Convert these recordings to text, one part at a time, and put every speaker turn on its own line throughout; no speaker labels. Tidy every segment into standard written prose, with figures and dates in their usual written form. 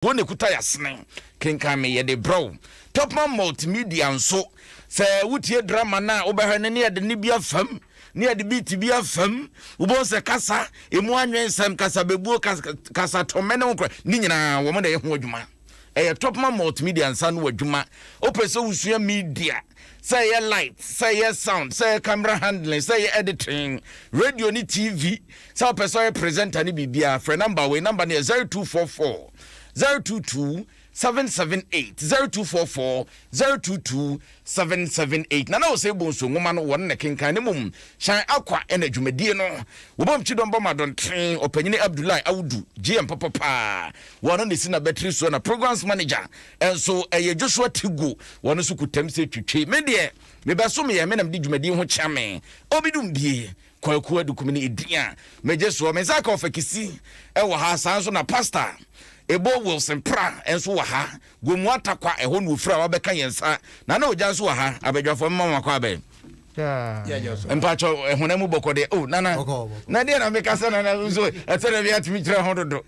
Wɔn na ɛkuta yasene. Kenkan me yɛde brɛ wo. Topman Multimedia nso, sɛ wotie drama no a wobɛhwɛ no ne yɛde ne bi afam, ne yɛde beat bi afam. Wobɛhu sɛ kasa, emu anwensɛm, kasa bɛbuo, kasa tɔmmɛ ne ho kora, ne nyinaa wɔn na ɛyɛ ho adwuma. Ɛyɛ Topman Multimedia nsa no adwuma. Wopɛ sɛ wosua media, sɛ ɛyɛ light, sɛ ɛyɛ sound, sɛ ɛyɛ camera handling, sɛ ɛyɛ editing, radio ne TV, sɛ wopɛ sɛ ɔyɛ presenter ne biribiara, frɛ number wei. Number no yɛ 0244 022 778, 0244 022 778. Nana wɔ sɛ ɛbɔ nsuo nwoma no wɔn na kenkan ne mom hyɛn akwa ɛna dwumadie no wɔbɔ mkyi dɔm bɔ ma dɔnten. Ɔpanyini Abdullahi Awudu GM papapaa wɔn na si na bɛtiri soɔ, na programs manager ɛnso ɛyɛ Joshua Tigo, wɔn nso kutam sɛ twitwi. Me deɛ mebɛsom yɛ me nam de dwumadie ho kyea me obi dum bie Kwaku Adukum ne edin a megye soɔ. Me nsa ka ɔfa kisi ɛwɔ ha saa nso na Pastor Ebo Wilson Pra nso wɔ ha. Gomu Atakwa ɛhɔ na ofiri a wabɛka yɛn nsa. Na na ogya nso wɔ ha. Abadwafoɔ mma wɔn akɔ abɛn. Mpakyɛ ɛhonam mu bɔkɔ deɛ. Oh nana. Na deɛ na meka sɛ nana nso ɛsɛ dɛ bi atumi kyerɛ ho dodo.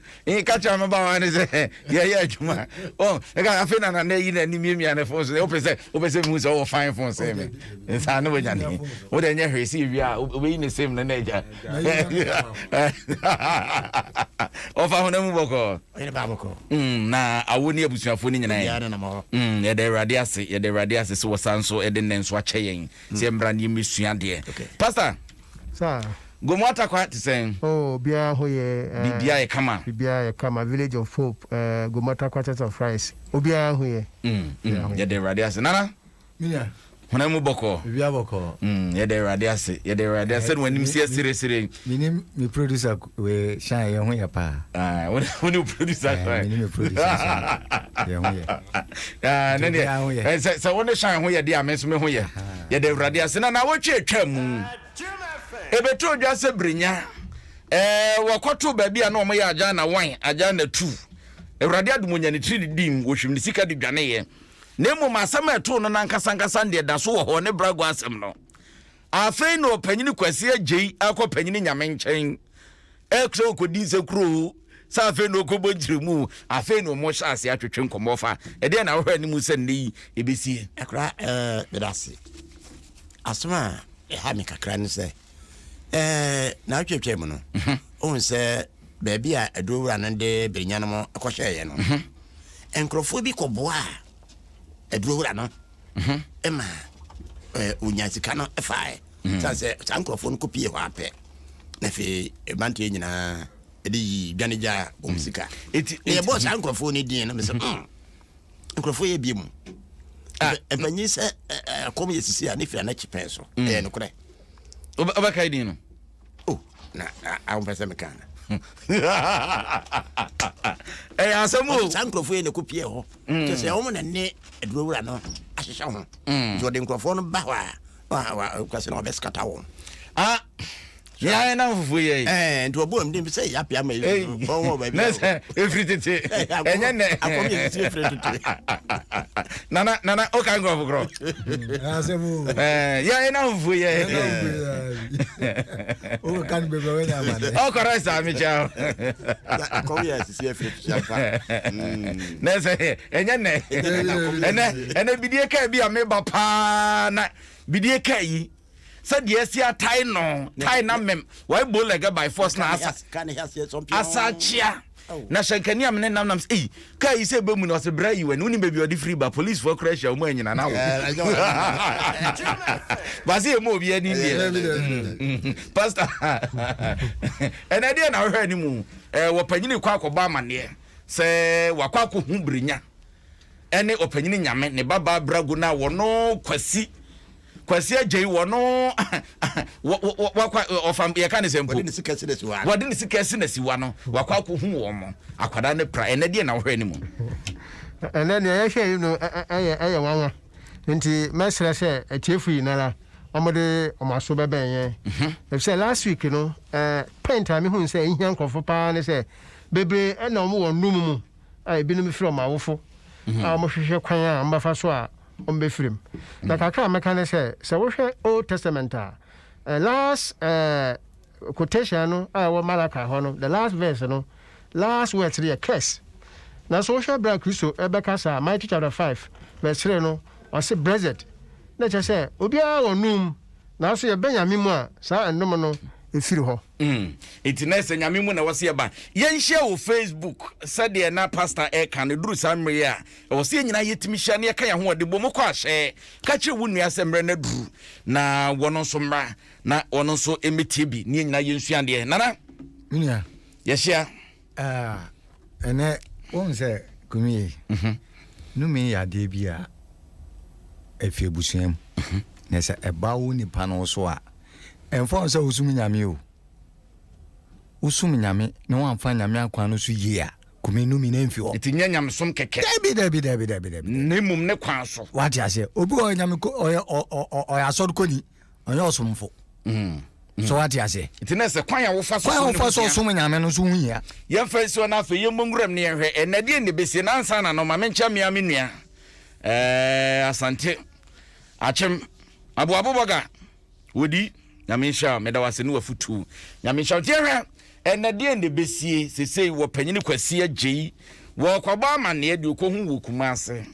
Ka kyerɛ mmabaawa ne sɛ yɛyɛ adwuma. Oh, ɛka afei nana na ayi n'ani miamia ne phone so. Wopɛ sɛ mehu sɛ wowɔ fine phone sɛ me. Nsa ne wanya ne. Wode nyɛ hwee sɛ yɛwie a wobɛyi ne same no na agya. Ɔfa honam mu bɔkɔ. Na awo ne abusuafoɔ no nyinaa. Yɛda Awurade ase, yɛda Awurade ase sɛ wɔsan nso de nnɛ nso akyɛ yɛn sɛ mmra ne yɛmmɛsua adeɛ. Pastor, Gomu Atakwa te sɛn?
Oh, obiara ho yɛ.
Biribiara yɛ kama.
Biribiara yɛ kama. Village of Hope, Gomu Atakwa Church of Christ. Obiara ho yɛ.
Yɛda Awurade ase. Nana, honam mu bɔkɔ.
Biribiara bɔkɔ.
Yɛda Awurade ase. Yɛda Awurade ase. Sɛde w'anim si asiresire.
Menim me producer we shine yɛn ho yɛ paa.
Ah, wo ne wo producer shine.
Menim me producer shine yɛn ho yɛ.
Ah, ne deɛ sɛ wo ne shine ho yɛ deɛ a, me nso me ho yɛ. Yɛda Awurade ase. Na wɔtwe atwa mu. Ɛbɛtɔ odwa sɛ Brenya. Wɔkɔto baabi a na wɔyɛ agya na wan agya na tu. Awurade adom onya ne tiri didim, wɔhwim ne sika de dwaneeɛ. Na mmom asɛm a ɛtoo no nankasa nkasa deɛ da so wɔ hɔ ne brago asɛm no. Afei na ɔpanyini Kwasi Agyei akɔ panyini Nyame nkyɛn ɛsɛ ɔkɔdi nsekuro sɛ afei na ɔkɔbɔ nkyerɛmu, afei na ɔmo hyɛ ase atwetwe nkɔmmɔ fa ɛdeɛ na wohwɛ anim sɛ nnɛ yi ɛbɛsie.
Akora, meda ase. Asɛm a ɛha me kakra ne sɛ na atwatwa mu no, ɔhu sɛ baabi a aduro wura no de Brenya no mo kɔhyɛeɛ no, nkurɔfoɔ bi kɔboa a aduro wura no ma ɔnya sika no faeɛ. Sane sɛ saa nkurɔfoɔ no kɔpie hɔ apɛ na afei mmeranteɛ nyinaa ɛde yi dwane gya wɔn sika. Na yɛbɔɔ saa nkurɔfoɔ no din no, mesɛ nkurɔfoɔ yɛ bie mu mpanyin sɛ ɛkɔm yɛ sisi a ne fira n'akyi pɛn so. Ɛyɛ nokorɛ.
Wobɛkae din no?
Oh, na ahompɛ sɛ meka no.
Ɛyɛ asɛm o.
Saa nkurɔfoɔ yɛ na ɛkɔpie hɔ kyɛ sɛ wɔn na ne adurowura no ahyehyɛ ho, nti ɔde nkurɔfoɔ no ba hɔ a kwasɛ na wɔbɛskata wɔn.
Ah, yɛn na fufuo yɛ yi.
Nti ɔbɔ mu den sɛ yɛ apia ma yi wɔn wɔ baabi.
Ne sɛ efiri tete, ɛnyɛ nɛ.
Akɔm yɛ sisi efiri tete.
Nana, nana o ka nkurɔfo korɔ.
Asɛm o.
Yɛn na fufuo yɛ yi.
O ka no bebree wɛ nyɛ ama dɛ.
Ɔkɔrɔ saa mi kyɛw.
Akɔm yɛ sisi efiri tete afa.
Ne sɛ ɛnyɛ nɛ, ɛnɛ bidie kaa bi a meba paa na bidie kaa yi sɛdeɛ ɛsi atae no tae na mɛm wɔyɛ bolega by force na asa asa akyea na hyɛnkani a mene nam nam sɛ ei kaa yi sɛ ɛbɛmu no, ɔsɛ brɛ yi w'ani wonim baabi a ɔde firi ba. Policefoɔ kora ahyia ɔmu anyina na wo baase yɛ mu obi ani deɛ. Pastor, ɛnɛ deɛ na wohwɛ anim wɔpanyini kɔ akɔbɔ amanneɛ sɛ wakɔ akɔhu Brenya ɛne ɔpanyini Nyame ne babaa Brago no a wɔno Kwasi Agyei wɔno wakɔ ɔfa yɛka ne sɛ mpo
wɔde ne sika si n'asiwa.
Wɔde ne sika si n'asiwa no, wakɔ akɔhu wɔn mo akwadaa ne pra. Ɛnɛ deɛ na wohwɛ anim?
Ɛnɛ nea yɛhwɛ yi no ɛyɛ nwanwa, nti mɛsrɛ sɛ atiefo yi nara wɔde wɔn aso bɛbɛn yɛn, efisɛ last week no point a mehu sɛ ehia nkurɔfo paa ne sɛ bebree ɛna wɔn wɔ nnum mu a ebinom firi wɔn awofo a wɔhwehwɛ kwan a wɔbɛfa so a wɔbɛfiri mu. Na kakra a mɛka ne sɛ wohwɛ Old Testament a last quotation no a ɛwɔ Malachi hɔ no, the last verse no, last words no yɛ curse. Nanso wohwɛ berɛ a Kristo rebɛkasa a, Matthew chapter 5 verse 3 no, ɔse blessed, na kyerɛ sɛ obiara wɔ nom, nanso yɛba Nyame mu a, saa ɛnom no ɛfiri hɔ.
Mm. Nti na ɛsɛ Nyame mu na ɛwɔ sɛ yɛba. Yɛnhyia wɔ Facebook sɛdeɛ na pastor ɛka no, ɛduru saa mmerɛ yi a, ɛwɔ sɛ yɛn nyinaa yɛtumi hyia na yɛka yɛn ho ɔde bom kɔ ahyɛ. Ka kyerɛ wo nua sɛ mmerɛ no aduru na wɔno nso mmra na wɔno nso mmɛtie bi ne yɛn nyinaa yɛnsua adeɛ. Nana,
Menua.
Yɛhyia.
Ah, ɛnɛ wohu sɛ kumi yi mhm. nome yɛ adeɛ bi a ɛfi abusua mu mhm. na sɛ ɛba wo nipa no so a ɛmfa wo sɛ wosom nyame o wosom nyame na woamfa nyame akwan no so yie a kumi nome no mfi hɔ
nti nyɛ nyamesom kɛkɛ
dabi dabi dabi dabi dabi
na mmom ne kwan so
wate aseɛ obi ɔyɛ nyame ɔyɛ ɔyɛ asɔrekɔni ɔnyɛ ɔsomfo mm. Mm. so wate aseɛ
nti na sɛ kwan a wofa
so kwan a wofa so ɔsom nyame no nso ho hia
yɛmfa nsuo no afei yɛmmɔ nwuram ne yɛnhwɛ ɛnɛ deɛ ne bɛsie na ansa na no ma menkyɛ mmea me nua eh, asante akyem aboabo bɔga wɔdi nyame nhyira meda wase ne wafutu nyame nhyira nti yɛhwɛ ɛnɛ deɛ ne bɛsie sesei wɔ panyini kwasi agyei wɔkɔbɔ amanneɛ deɛ ɔkɔhu wɔ kuma ase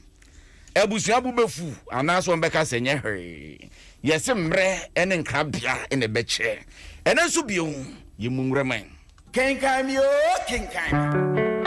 Abusua bo bɛfu anaasɛ wɔbɛka sɛ nyɛ hwee. Yɛse mmerɛ ne nkrabea na ɛbɛkyɛ. Ɛnɛ nso bio, yɛmmu nwura man. Kenkan me oo, kenkan me.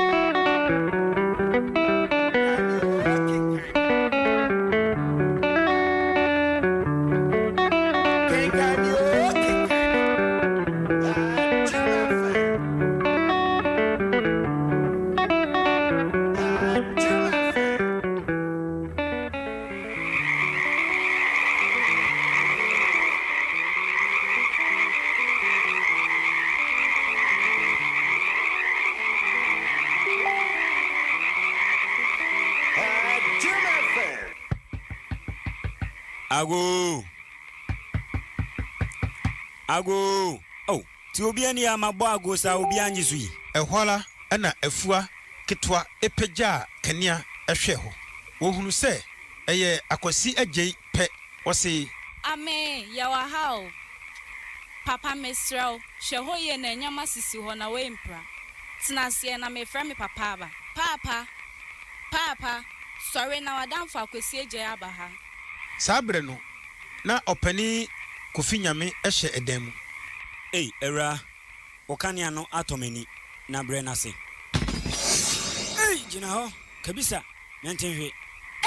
Agoo! Agoo! Oh, ti obi ani a mabɔ agoo saa obi anye so yi.
Ɛhɔ ara na afua ketewa pagyaa kanea hwɛɛ hɔ. Wɔhunuu sɛ ɛyɛ Akwasi Agyei pɛ. Ɔsee.
Amee, yɛwɔ ha o. Papa mesrɛ wo, hwɛ hɔ yie na nneɛma sisi hɔ na woampira. Tena aseɛ na merefrɛ me papa aba. Paapa! Paapa! Sɔre na w'adamfo Akwasi Agyei aba ha.
Saa berɛ no, na Ɔpanin Kofi Nyame hyɛ ɛdan mu.
Ei, Awuraa, Wo kanea no atɔ m'ani, na brɛ no ase. Ei, gyina hɔ, kabisa, mente hwe.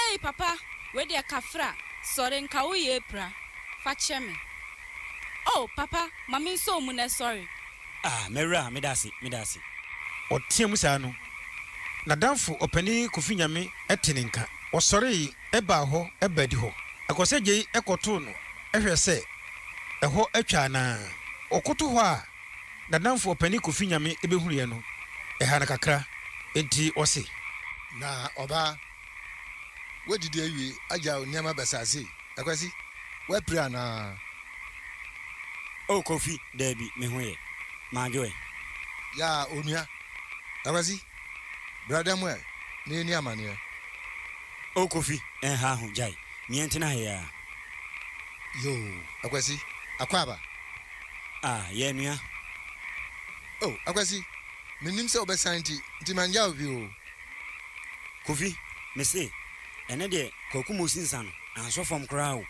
Ei papa, wei deɛ kafra, sɔre nka wo yɛ apira, fa kyɛ me. Oh papa, ma me nsɔ wo mu nɛ sɔre.
Ah, m'awura, meda ase, meda ase.
Ɔteaam saa no, n'adamfo Ɔpanin Kofi Nyame tee ne nka. Ɔsɔree baa hɔ baa adihɔ. Akwasagyei kɔtoo no hwɛɛ sɛ ɛhɔ atwa anaa. Ɔkoto hɔ a n'adamfo Ɔpanin Kofi Nyame bɛhunuiɛ no, ɛhaa no kakra, enti ɔse.
Na ɔbaa, woadidi awie agyaw nneɛma basaa sei? Akwasi, woapira anaa?
Oh Kofi, daabi, me ho yɛ. Madwo ɛ.
Yaa, onua. Akwasi, bra dan mu ɛ, na yɛnni amanneɛ.
Oh Kofi, ɛnha ho, gyae. Meɛntena ha yi ara.
Yoo, Akwasi, akwaaba.
Ah, yɛ nua.
Oh, Akwasi, mennim sɛ wobɛsan nti, nti mangya wo bio o.
Kofi, mese, ɛnnɛ deɛ Kwaku Mosi nsa no, ansɔ fam koraa o.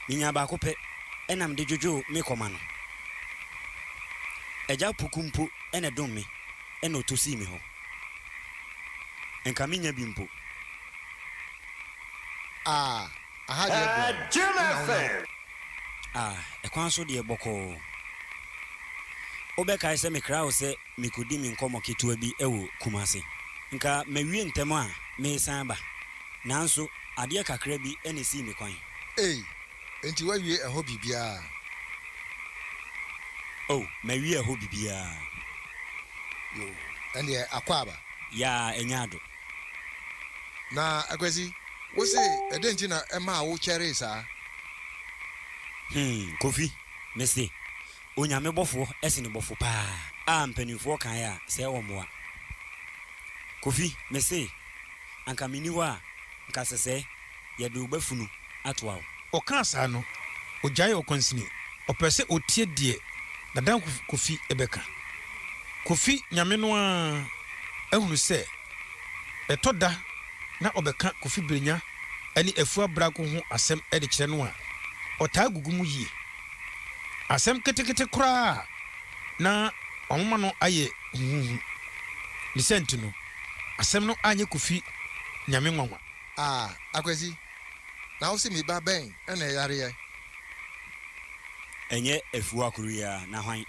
Menyaa baako pɛ na mede dwodwoo me kɔma no. Agya Poku mpo na ɛdom me na ɔtɔ sii me hɔ. Nka mennya bi mpo.
Ah, aha deɛ brɛoo, wo na wonam.
Ah, ɛkwan so deɛ bɔkɔɔ. Wobɛkae sɛ mekraa wo sɛ mekɔdi me nkɔmmɔ ketewa bi wɔ Kumase. Nka mawie ntɛm a meresan aba, nanso adeɛ kakra bi na ɛsii me kwan.
Ei, enti woawie ɛhɔ biribiara?
Oh, mawie ɛhɔ biribiara.
Yoo, ɛnneɛ akwaaba.
Yaa, ɛnyɛ ado.
Na Akwasi, wo se ɛdɛn nti na ɛmaa wo kyɛree saa?
Hmm, Kofi, me se, Onyame bɔfoɔ sene bɔfo paa a mpanimfoɔ kaeɛ a sɛɛ ɔmmoa. Kofi, me se, anka menni hɔ a, nka sɛsɛɛ yɛde wo bafunu atoa wo.
Ɔkaa saa no, ɔgyaee ɔkwansini. Ɔpɛɛ sɛ ɔtie deɛ n'adamfo Kofi bɛka. Kofi Nyame no ara. ahunu sɛ ɛtɔ da na ɔbɛka Kofi Brenya ne Afua Brako ho asɛm de kyerɛ no a, ɔtaa gugu mu yie. Asɛm ketekete koraa a na wamoma no ayɛ huhuhu. Ne saa nti no, asɛm no anyɛ Kofi Nyame nwanwa.
Ah, Akwasi, na wose me ba bɛn na ɛyareɛ?
Ɛnyɛ Afua koro yi ara, na hwan?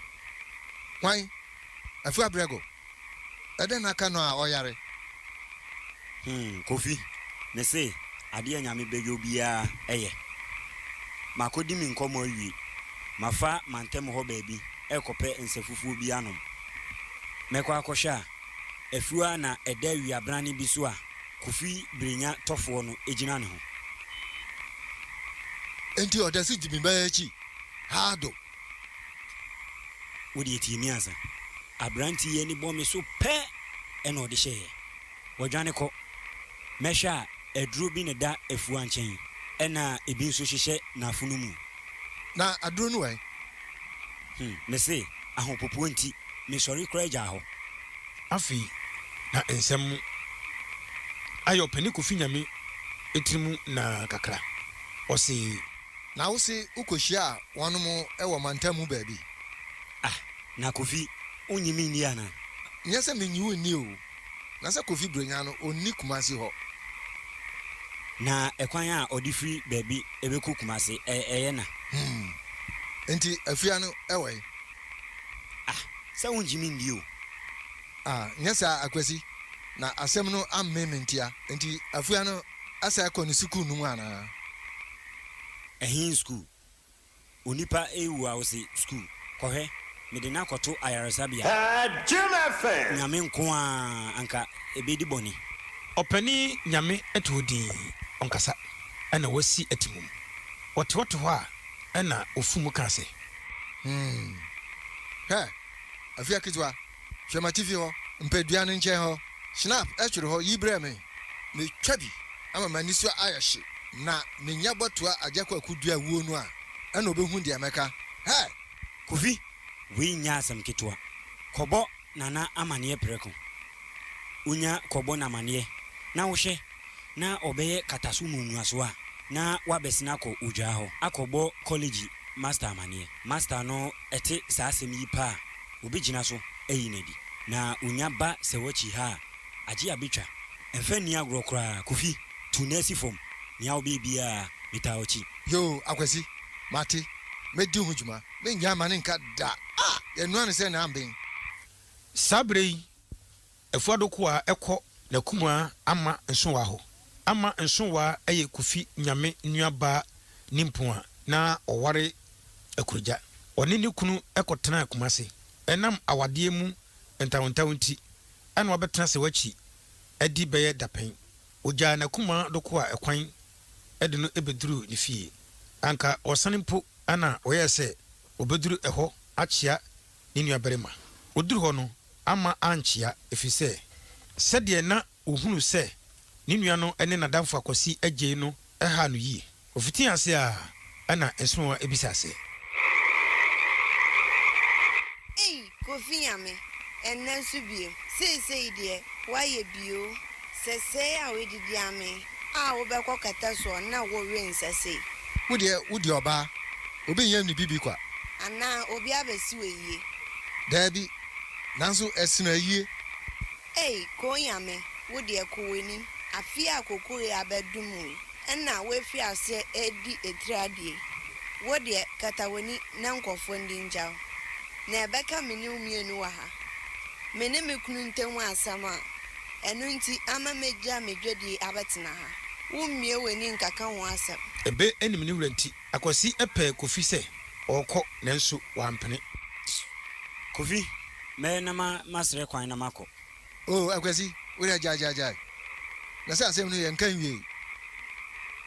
Hwan? Afua Brɛgo? Ɛdɛn na aka no a ɔyare?
Hmm, Kofi, mese adeɛ a Nyame bɛyɔ biara ɛyɛ. Makɔdi me nkɔmmɔ awie. Mafa mantam hɔ baabi rekɔpɛ nsafufuo bi anom. Mɛkɔ akɔhwɛ a, Afua na ɛda awiabrane bi so a Kofi Brenya tɔfoɔ no gyina ne ho.
Enti ɔda so di me ba akyi haa do?
Wo deɛ tie me ansa. Aberante yi ani bɔ me so pɛ na ɔde hyɛeɛ. Wadwane kɔ. Mɛhwɛ a, aduro bi na ɛda Afua nkyɛn, ɛna ebi nso hyehyɛ n'afono mu.
Na aduro no wɛn?
Hmm, mese, ahopopoɔ nti, mesɔre koraa gyaa hɔ.
Afei na nsɛm ayɛ Ɔpanin Kofi Nyame tirim naa kakra. Ɔse.
Na wo se wo kɔhyiaa wɔnom wɔ mantam mu baabi?
Ah, na Kofi, wonnye me nni anaa?
Nyɛ sɛ mennye wo nni o, na sɛ Kofi Brenya no, ɔnni Kumasi hɔ.
Na ɛkwan a ɔde firi baabi bɛkɔ Kumasi, ɛyɛ na.
Hmm, enti Afia no wɔ he?
Ah, sɛ wongye me nni o.
Ah, nyɛ saa Akwasi, na asɛm no ammee me ntia. Enti Afua no asan akɔ ne sukuu no mu anaa?
Ɛhe sukuu? Onipa rewu a wose sukuu? Kɔhwɛ, mede no akɔto ayaresabea. Nyame nko ara anka ɛbɛdi bɔne.
Ɔpanin Nyame te hɔ dinn, ɔnkasa, ɛna wasi ati mum. Ɔte hɔ te hɔ a, ɛna ofu mu kaa sɛ.
Hmm. Hwɛ, Afia ketewa, hwɛ m'atifi hɔ, mpadua no nkyɛn hɔ. Schnapp twere hɔ, yi brɛ me. Metwa bi ama m'ani so ayɛ hye, na menya bɔtoa Agya Kwaku dua wuo no a, ɛna ɔbɛhu deɛ mɛka. Hɛ!
Kofi, wei nyɛ asɛm ketewa. Kɔbɔ Nana amaneɛ prɛko. Wonya kɔbɔ no amaneɛ na wohwɛ na ɔbɛyɛ kataso muamuasoɔ a, na woabɛsene akɔ Odwaa hɔ akɔbɔ kɔlegyi masta amaneɛ. Masta no te saa asɛm yi pɛ a, ɔbɛgyina so ayi no adi. Na ɔnya ba sɛ w'akyi ha a, agye abɛtwa. Mfa nni agorɔ koraa, Kofi, tu nan si fam. Nea wobɛyɛ biara, metaa w'akyi.
Yoo, Akwasi, mate. Mɛdi ho dwuma. Mennyae ma no nka da. Ah! Yɛnoa no sɛ namben.
Saa berɛ yi, Afua Dokoa kɔ n'akumaa Ama Nsowaa hɔ. Ama Nsowaa yɛ Kofi Nyame nuabaa nimpɔn a na ɔware Akuragya. Ɔne ne kunu kɔtenaa Kumase. Ɛnam awadeɛ mu ntawntaw nti, ɛna wabɛtena Sewakyi adi bɛyɛ dapɛn. Ɔgyaa n'akumaa Dokoa kwan de no bɛduruu ne fie. Anka ɔresane mpo na ɔyɛɛ sɛ ɔbɛduru ɛhɔ akyea ne nuabarima. Ɔduru hɔ no, amma ankyea, ɛfiri sɛ, sɛdeɛ na ɔhunu sɛ ne nua no ne n'adamfo Akwasi agyei no haa no yie. Ɔfitii ase ara na nsonoa bisaa sɛ.
Ei Kofi Nyame, ɛnnɛ nso biem. Seisei deɛ woayɛ bio. Sɛsɛɛ a woadidi amee a wobɛkɔ kɛtɛ soɔ na wowe nsa sei.
Wo deɛ wodi ɔbaa, obi nyɛ ne bibi kwa.
Anaa obi abɛsi wo ayie.
Daabi, nanso ɛsene ayie.
Ei Koo Nyame, wo deɛ kɔ w'anim. Afe a kokoe abɛdom wo yi. Ɛna woafi aseɛ redi etire adeɛ yi. Wo deɛ, kata w'ani na nkurɔfoɔ ndi ngya wo. Na ɛbɛka me ne wo mmienu wɔ ha. Me ne me kunu ntam asɛm a, ɛno nti ama magya me dwadie abɛtena ha. Wommue w'ani nkaka ho asɛm.
Ebe nim ne wura nti, Akwasi pɛɛ Kofi sɛ ɔrekɔ nanso wampene.
Kofi, mɛyɛ na masrɛ kwan na makɔ.
Oh Akwasi, wo deɛ gyae gyae gyae. Na sɛ asɛm no yɛnka nwiei.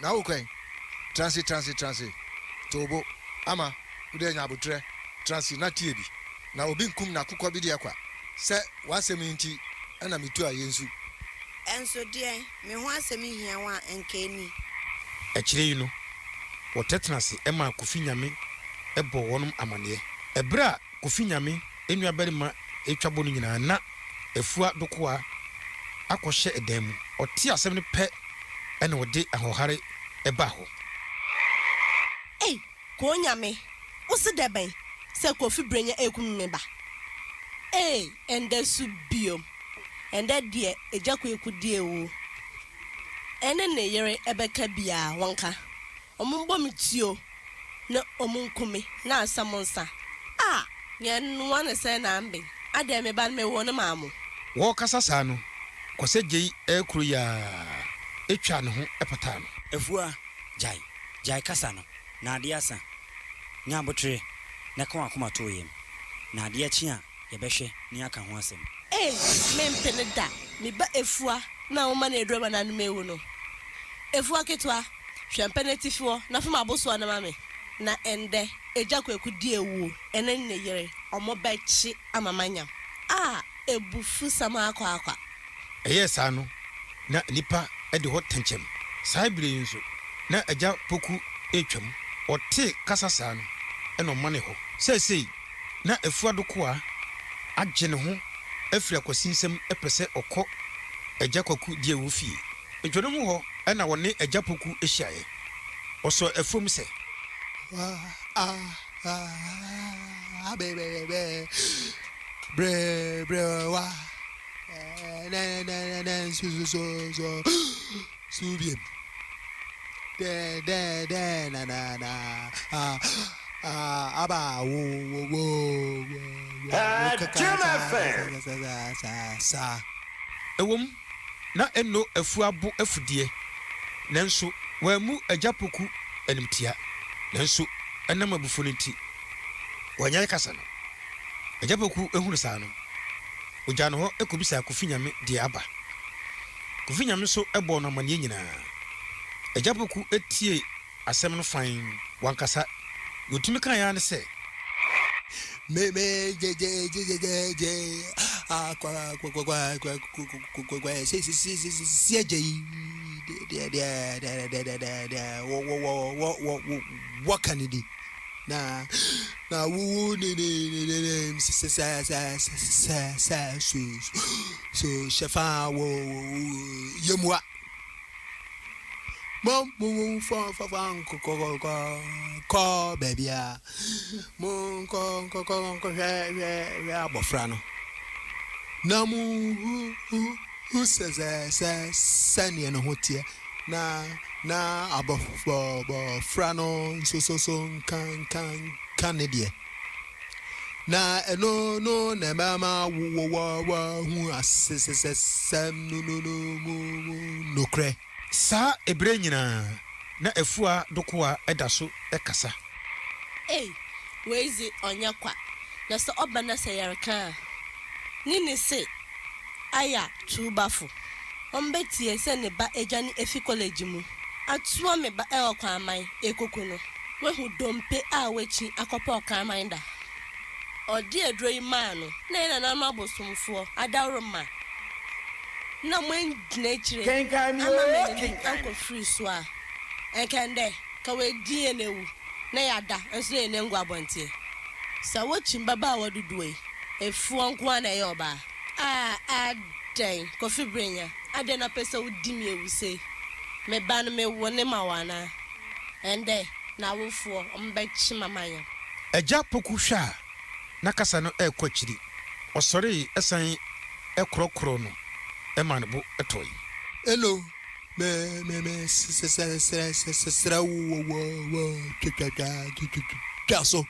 Na wo kwan? Tra ase tra ase tra ase. To wo bo. Ama, wo deɛ nya aboterɛ. Tra ase na tie bi. Na obi nkum n'akokɔ bi deɛ kwa. Sɛ w'asɛm yi nti na metu a yɛnsu.
Ɛnso deɛn, me ho asɛm hia wo a, nka ɛnni.
Akyire yi no, wɔtɛtena ase maa Kofi Nyame bɔɔ wɔnom amaneɛ. Ɛberɛ a Kofi Nyame nuabarima retwa bɔ no nyinaa na Afua Dokoa akɔhyɛ dan mu. Ɔtee asɛm no pɛ na ɔde ahoɔhare baa hɔ.
Ei Koo Nyame wo se dɛbɛn sɛ Kofi Brenya ekum me ba ei ɛndɛ so biom ɛndɛ deɛ Agya Kwaku deɛ oo ɛne ne yere ɛbɛka biaa wɔnka ɔmo mbɔ me tuo na ɔmo nku me na asɛm nsa ah yɛnoa no sɛn na amben adɛn me ba no me woo no maa mo.
Wɔrekasa saa no, Kwasi Agyei rekoro yi ara twaa ne ho pataa no.
Afua, gyae, gyae kasa no, na adeɛ asa. Nya aboterɛ na ka w'akoma to wo yam, na adeɛ kye a, yɛbɛhwɛ na yɛaka ho asɛm.
Ei, mempene da, me ba Afua na woma no aduro ma n'anom awu no. Afua ketewa, hwɛ mpa no atifi hɔ na fom abosoa no ma me, na ɛndɛ Agya Kwaku di awuo, ɛne ne yere, wɔbɛkye ama manya. Ah, abufusɛm akwaakwa.
Ɛyɛɛ saa no, na nnipa de hɔ tɛnkyɛm. Saa bere yi nso, na Agya Poku retwam. Ɔtee kasa saa no, ɛnna ɔmanee hɔ. Seesei, na Afua Dokoa agye ne ho afiri Akwasi nsam pɛ sɛ ɔkɔ Agya Kwaku Diawu fie. Ntwonoo mu hɔ na ɔne Agya Poku hyiaeɛ. Ɔsɔɔ Afua mu sɛ. Ɛwom, na Enno afua bo afu deɛ, nanso wammu Agya Poku animtia. Nanso ɛnam abufuo no nti, wannyae kasa no. Agya Poku hunu saa no, ɔgyaa no hɔ kɔbisaa Kofi Nyame deɛ aba. Kofi Nyame nso bɔɔ no amaneɛ nyinaa. Agya Poku tiee asɛm no fann, wankasa. Deɛ ɔtumi kaeɛ ara ne sɛ.
Me me gye gye gye gye gye gye a kwa kwa kwa kwa kwa kwa kwa kwa si si si si si agye yi deɛ deɛ deɛ deɛ deɛ deɛ wɔ wɔ wɔ wɔ wɔ wɔ wɔka ne di. Na na wo wo ne ne ne ne ne sɛ sɛ sɛ sɛ sɛ so so hyɛfa wɔ wɔ yɛmua mo mo mo fa fa fa nkɔ kɔ kɔ kɔ baabi a mo nkɔ nkɔ kɔ nkɔ hwɛ hwɛ hwɛ abɔfra no na mo hu hu Hu sɛ sɛ sɛ sɛdeɛ ne ho teɛ, na na abɔfra no nso so so nka nka nka ne deɛ. Na ɛno no na ɛbɛma wo wo woahu asesɛsɛm no no no mu mu nokorɛ.
Saa eberɛ nyinaa na Afua Dokoa da so kasa.
Ei, wei dze ɔnnyɛ kwa, na sɛ ɔba na sɛ yɛrekã a, ne ne se Aya tuubafo. Ɔmbɛtsie sɛ ne ba edwane efi kɔlɛgye mu atoa me ba wɔ kwaman ekoku no. Woehu dompe a woekyi akɔpɛ ɔkraman da? Ɔde aduro yi maa no na yɛn nananom abosomfoɔ adaworoma na moangyina akyire
Kenkan me
ama
oo,
m'ani
kenkan me.
ankɔ firi so a, ɛnka ɛndɛ ka wɔadi yɛn awu na yɛada nso na yɛn nan gu abɔnten. Sɛ wokyi mmabaawa dodoɔ yi, afuo nko ara na ɛyɛ ɔbaa. Ah adɛn Kofi Brenya adɛn na wopɛ sɛ wodi me awu sei? Me ba no mewo ne ma wo anaa? Ɛndɛ n'awofoɔ wɔbɛkye mama yɛn.
Agya Poku hwɛ a na kasa no rekɔ akyiri. Ɔsɔree san korɔkorɔɔ no maa ne bo tɔe.
Hello, me me me srɛ srɛ srɛ srɛ wo wɔ wɔ twa twa twa twa twa so.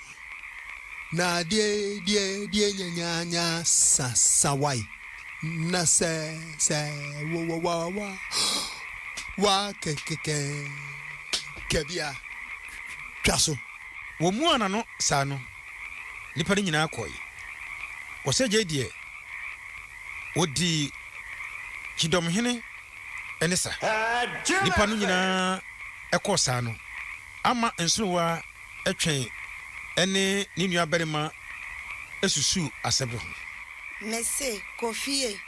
Na deɛ deɛ deɛ nya nya nya sa sa wai. Na sɛ sɛ wo wo wa wa wa kɛ kɛ kɛ kɛ bia twa so.
Wɔmuaa n'ano saa no, nnipa no nyinaa kɔe. Ɔsɛgyei deɛ, ɔdii kyidɔmhene ne sa. Nnipa no nyinaa kɔɔ saa no, ama nsonowa twɛn ne ne nuabarima susuu asɛm no ho.
Mese, kɔ fie.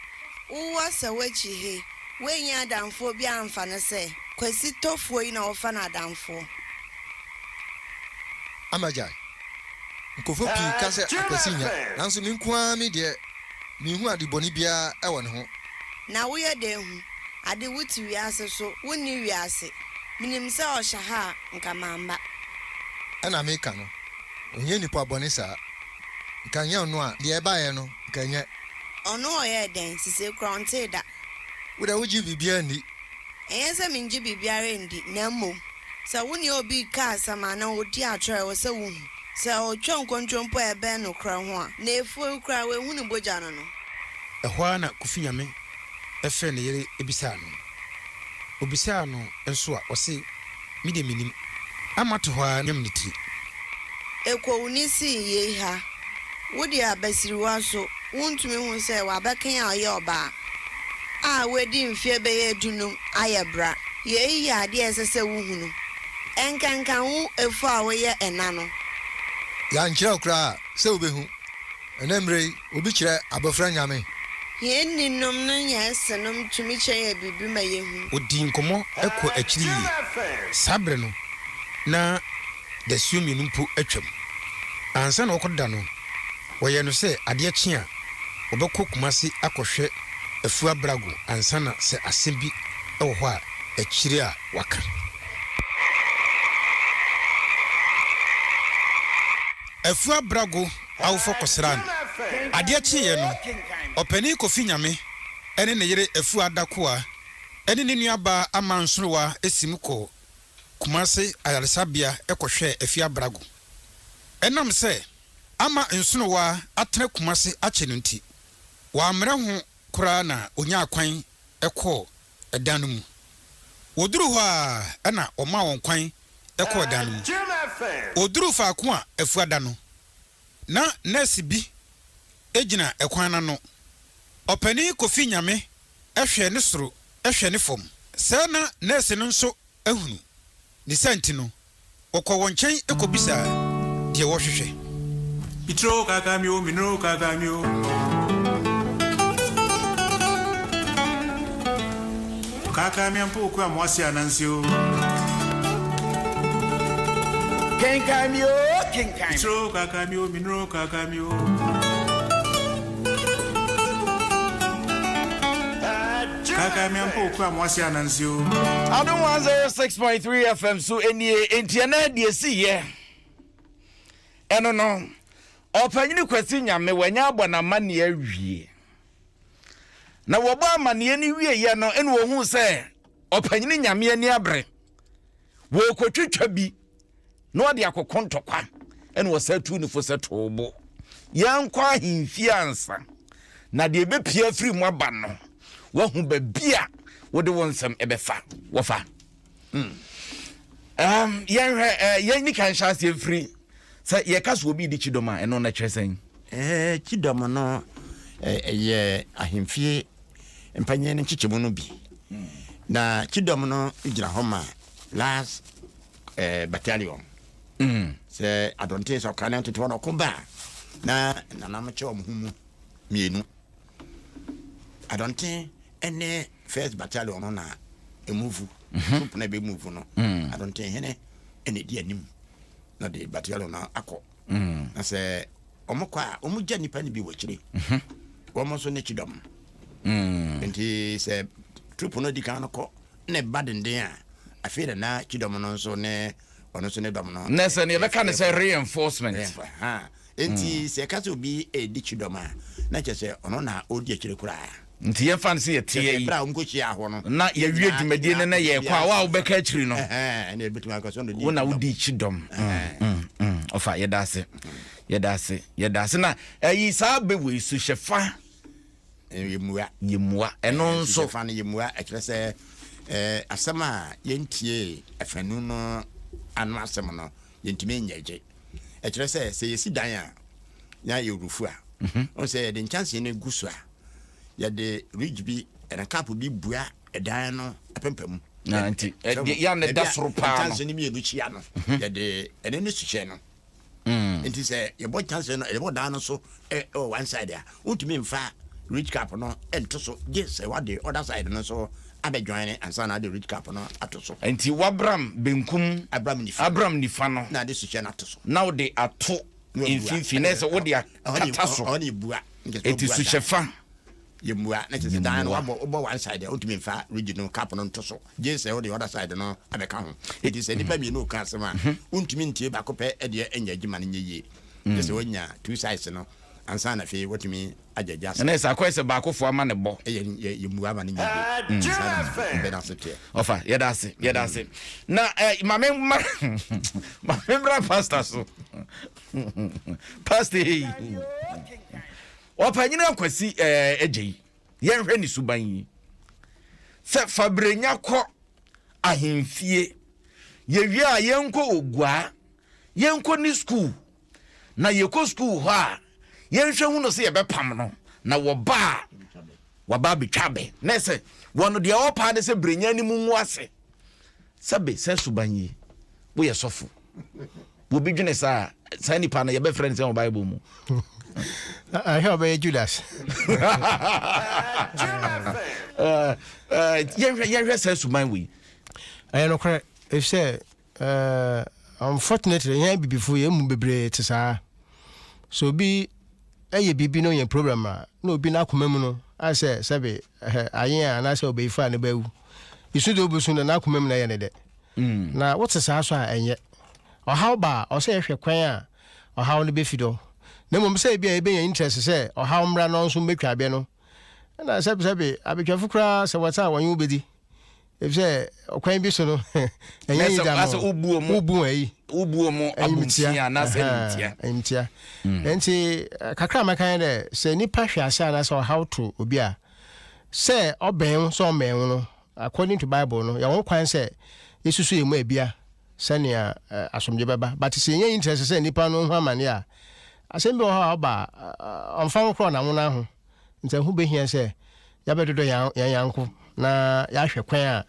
Wowɔ sɛ woakyi he, woannya adamfoɔ biaa amfa no sɛ Kwasi Tɔfoɔ yi na wofa no adamfoɔ.
Ama gyae. Nkurɔfoɔ pii ka sɛ Akwasi nya, nanso me nko ara me deɛ, menhu ade bɔne biara wɔ ne ho.
Na woyɛ dɛn hu ade? Wote wiase so wonni wiase. Minim sɛ ɔhyɛ ha a, nka mamma.
Ɛna meka no, ɔnyɛ nipa bɔne saa. Nka nyɛ ɔno a, deɛ ɛbaeɛ no, nka ɛnyɛ.
Ɔno ɔyɛɛ dɛn? Sesei koraa ɔntee da.
Wo deɛ wogye biribiara nni.
Ɛnyɛ sɛ mengye biribiara ndi, na mmom, sɛ wo ne obi reka asɛm anaa ɔredi atorɔ a, ɛwɔ sɛ wohu. Sɛ ɔretwa nkontompo a ɛbɛn nokorɛ ho a, na afuo yi koraa, wɔahu ne bogya no no.
Ɛhɔ ara na Kofi Nyame frɛɛ ne yere bisaa no. Obisaa no nso a, ɔse, Me deɛ mennim. Ama te hɔ ara nyam ne tiri.
Ekow ne sii yei ha. Wo deɛ abasiriwa so wontumi hu sɛ w'abakan a ɔyɛ ɔbaa a wadi mfeɛ bɛyɛ dunum ayɛ bra. Yei yɛ adeɛ a ɛsɛ sɛ wohunu. Ɛnkanka wo afu a woyɛ ɛna no.
Yɛankyerɛ wo koraa sɛ wobɛhu. Ɛnnɛ mmerɛ yi, obi kyerɛ abɔfra nyame.
Yɛn ninom ne yɛn senom tumi kyerɛ yɛn biribi ma yɛhu.
Wɔdii nkɔmmɔ kɔɔ akyiri yie. Saa berɛ no, na dasuo mmienu mpo atwam. Ansa na wɔrekɔdeda no, wɔyɛɛ no sɛ adeɛ kye a, wɔbɛkɔ Kumasi akɔhwɛ Afua Brago ansa na sɛ asɛm bi wɔ hɔ a, akyire a wɔaka. Afua Brago awofo kɔsraa no. Adeɛ kyeeɛ no, Ɔpanin Kofi Nyame ne ne yere Afua Adakoa ne ne nuabaa Ama Nsorowa siim kɔɔ Kumase Ayaresabea kɔhwɛɛ Afia Brago. Ɛnam sɛ Ama Nsonowa atena Kumase akyɛ no nti, wammrɛ ho koraa na ɔnyaa kwan kɔɔ dan no mu. Wɔduruu hɔ ara na wɔmaa wɔn kwan kɔɔ dan no mu. Wɔduruu faako a Afua da no, na nɛɛse bi gyina kwan no ano. Ɔpanin Kofi Nyame hwɛɛ ne soro hwɛɛ ne fam. Sɛɛ na nɛɛse no nso ahunu. Ne saa nti no, wɔkɔɔ wɔn nkyɛn kɔbisaa deɛ wɔrehwehwɛ.
Mitro kakamio, minro kakamio. Kakamia mpo okura mo ase ananse o.
Kenkan mi o, kenkan mi.
Mitro kakamio, minro kakamio. Kakamia mpo okura mo ase ananse o.
Adom 106.3 FM so nie enti ɛnɛ deɛ ɛsiiɛ ɛno no ɔpanyini Kwasi Nyame wanya abɔ n'amanneɛ awie na wɔbɔ amanneɛ no wieɛ no ɛna wɔhuu sɛ ɔpanyini Nyame ani abere wɔrekɔtwitwa bi na ɔde akɔko ntɔkwa ɛna ɔsan tuu ne fo sɛ too bo yɛnkɔ ahemfie ansa na deɛ ɛbɛpia afiri mu aba no wahu baabi a wode wo nsɛm ɛbɛfa wɔfa mm. um, yɛnhwɛ uh, yɛn kan hyɛ aseɛ mfiri sɛ yɛka so obi di kyidɔm a ɛno na kyerɛ sɛn
eh, kyidɔm no ɛyɛ eh, ahemfie mpanyin no nkyekyɛmu no bi hmm. na kyidɔm no gyina hɔ ma last eh, battalion mm. sɛ adɔnten sɛ ɔkra ne ntotoɔ no ɔko ba a na nanam kyɛ wɔn ho mu mmienu adɔnten ne first battalion no na emuvu mhm. troop na ebe move no mm. adɔnten hene ɛna edi anim na de battalion no akɔ mm. na sɛ wɔn kɔ a wɔn gya nipa no bi wɔ akyire mhm. wɔn nso ne kyidɔm mm. nti sɛ troop no di kan no kɔ na ɛba denden a afei na na kyidɔm no nso ne ɔno nso ne dɔm no.
Na sɛ nea yɛbɛka ne sɛ reinforcement.
Nti mm. sɛ ɛka sɛ obi redi kyidɔm a na kyerɛ sɛ ɔno na ɔredi akyire koraa.
Nti yɛmfa no sɛ yɛteɛ yi
berɛ a wɔnkɔhyia hɔ no
na yɛwie dwumadie no na yɛkɔ a wo a wobɛka akyiri no wo na wodi kyidɔm mm, mm, ɔfa yɛda ase yɛda ase yɛda ase na ɛyi saa bɛwei so hyɛ fa
Yɛmmua.
Yɛmmua. Ɛno nso.
Fa no yɛmmua. Ɛkyerɛ sɛ asɛm a yɛntie afanu no ano asɛm no, yɛntumi nyɛ gye. Ɛkyerɛ sɛ sɛ yɛsi dan a, na yɛrufu a, mhm. ɔn sɛ yɛde nkyɛnsee no gu so a, yɛde ridge bi ɛna cap bi bua ɛdan no apampamu.
Na nti yɛ ne da soro paa no.
Nkyɛnsee no mmienu kyia no, mhm. yɛde ɛne ne suhyɛ no. Mm. Nti sɛ yɛbɔ kyɛnse no yɛbɔ dan no so ɛwɔ one side a wontumi nfa ridge cap no nto so gye sɛ wade other side no so abɛ join ansa na ade ridge cap no ato so.
Nti wabram benkum
abram nifa
abram nifa no
na ade suhyɛ no ato so
na wode ato mfimfini na ɛsɛ wode akata so
ɔne ebua
nti suhyɛ fa.
Yɛmmua na kyerɛ sɛ dan no wabɔ wobɔ one side a wontumi mfa ridge no cap no nto so gye sɛ wode other side no abɛka ho. Enti sɛ nnipa mmienu reka asɛm a wontumi ntie baako pɛ deɛ ɛnyɛ adwuma no nyɛ yie. Gye sɛ woanya two sides no ansa na afei woatumi agyagya asɛm.
Ɛnna sɛ akɔyɛ sɛ baakofoɔ ama ne bɔ.
Ɛyɛ yɛ yɛmmua ama no nyɛ yie. Saa na mbɛ no ase teɛ.
Ɔfa yɛda ase yɛda ase na eh, maame mma maame mmra pastor so pastor yi. Ɔpanyin Akwasi ɛɛ Agyei, yɛnhwɛ ne suban yi. Sɛ Fabrenya kɔ ahemfie, yɛwie a yɛnkɔ Oguaa, yɛnkɔ ne sukuu. Na yɛkɔ sukuu hɔ a, yɛnhwɛ hu no sɛ yɛbɛpam no. Na wɔba a, waba abɛtwa abɛ. Na ɛsɛ wɔn deɛ ɔpaa ne sɛ Brenya anim ngu ase. Sɛbe sɛ suban yi, woyɛ sɔfo. Obi dwene saa a, saa nipa no yɛbɛfrɛ no sɛ wɔ Bible mu.
Ahwɛ ɔbɛyɛ Judas.
Yɛhwɛ yɛhwɛ saa suban wei.
Ɛyɛ nokorɛ efisɛ unfortunately yɛn abibifo yɛn mu bebree te saa. So obi ɛyɛ biribi na ɔyɛ problem a na obi n'akoma mu no ayɛ sɛ sɛbe ayen a anaasɛ ɔbɛyifo a ne ba awu. Esu deɛ obesu no n'akoma mu na ɛyɛ ne dɛ. Na wote saa so a ɛnyɛ. Ɔhaw ba a, ɔsɛ yɛhwɛ kwan a ɔhaw no befi do. Na mbom sɛ bi a yebenya interest sɛ ɔhaw mbra na ɔnso mbetwa abɛ no, nna sɛbesɛbe abetwafo koraa sɛ wɔtse a wɔnye wo bedzi. Efisɛ ɔkwan bi so no, ɛnyɛ
eyi
da
ma wo. Wobu
wɔn ayi.
Wobu wɔn abomsia anaasɛ animtia.
Animtia. Nti kakra a mɛka nye dɛ, sɛ nyimpa hwe ase anaasɛ ɔhaw to obi a, sɛ ɔbɛn wo sɛ ɔmmɛn wo no, According to bible no yɛwɔ ho kwan sɛ yɛsusu yɛn mu abia sɛnea asomdwe bɛba but sɛ yɛnya interest sɛ nipa no ho amane a asɛm bi wɔ hɔ a ɔba a ɔmfa ho korɔ na wona ho nti ɛho bɛhia sɛ yɛabɛdodɔ yɛn yanko na yɛahwɛ kwan a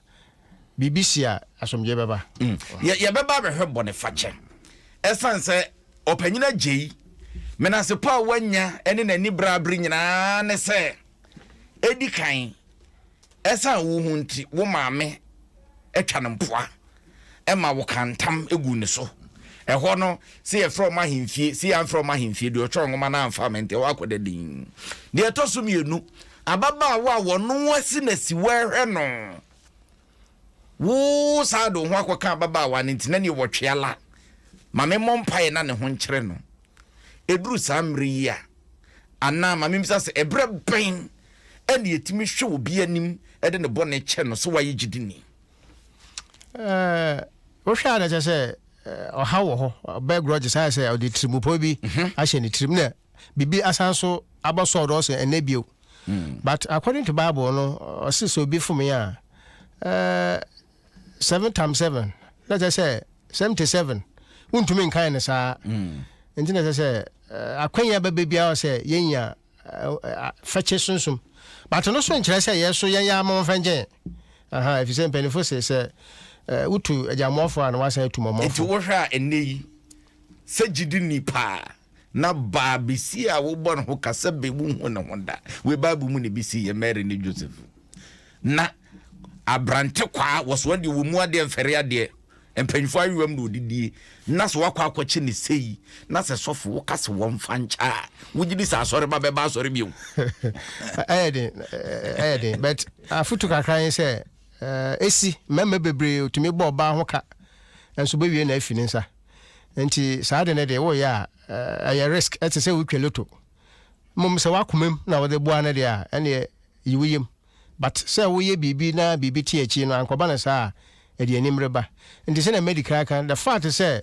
biribi si a asomdwe bɛba.
Mm. Yɛbɛba abɛhwɛ bɔnefakyɛ ɛsiane sɛ ɔpanyin agyei menasepɔ a wanya ne n'ani bere abere nyinaa ne sɛ ɛdi kan Ɛsiane wo ho nti, wo maame atwa no mpoa ma wɔkaa ntam guu ne so. Ɛhɔ no, sɛ yɛfrɛ wɔn ahemfie, sɛ yɛamfrɛ wɔn ahemfie, deɛ ɔtwerɛ nwoma no amfa ama nti, ɛhɔ akɔda dinn. Deɛ ɛtɔ so mmienu, ababaawa a wɔno asi n'asiwa rehwɛ no, wo saa de wo ho akɔka ababaawa no nti, na neɛ wɔtwe ala. Ma memmɔ mpaeɛ na ne ho nkyerɛ no. Ɛduru saa mmerɛ yi a, anaa ma memmisa sɛ, ɛberɛ bɛn ɛna yɛtumi hwɛ obi anim de ne bɔne kyɛ no sɛ wayɛ gyidini?
Wohwɛ a na kyerɛ sɛ ɔhaw wɔ hɔ, ɔbɛ grudge saa sɛ ɔde tirimupɔ bi mhm. ahyɛ ne tirim na biribi asan so abɔ sɔɔ dɔ sɛ ɛnɛ bio. Mm. But according to Bible no, ɔse sɛ obi fom yɛ a seven times seven na kyerɛ sɛ 77 wontumi nkan no saa. Mm. Nti na kyerɛ sɛ akwanya bɛbɛ biara sɛ yɛnya fɛkye sunsum but no so nkyerɛ sɛ yɛ so yɛn yɛ ama wɔmfa nkyɛn aha ɛfiri sɛ mpanimfo se sɛ wotu agyamoafo a na wasan atu mɔmɔfo.
Nti wohwɛ a ɛnnɛ yi sɛ gyidi ni paa na baa besi a wobɔ ne ho ka sɛ bɛ wohu ne ho da wei bible mu na ebi si yɛ Mary ne Joseph na abrante kwaa wɔsoa deɛ wɔ mu adeɛ mfɛre adeɛ Mpanyinfoɔ ayewam na ɔdidie na sɛ wakɔ akɔkye ne sei na sɛ sɔfo woka sɛ wɔmfa nkyɛ a wogye di sɛ asɔre ba bɛba asɔre bio?
Ɛyɛ den ɛyɛ den but afotu kakra nye sɛ esi mmarima bebree otumi bɔ ɔbaa ho ka nso bɛwie na afi ne nsa nti saa de no deɛ woyɛ a ɛyɛ risk ɛte sɛ wotwa loto mmom sɛ w'akomam na wode boa no deɛ a ɛneɛ yi wo yam. But sɛ woyɛ biribi na biribi te akyi no ankɔba no saa a, ɛde animere ba. Nti sɛnea madi kan aka no, the fact sɛ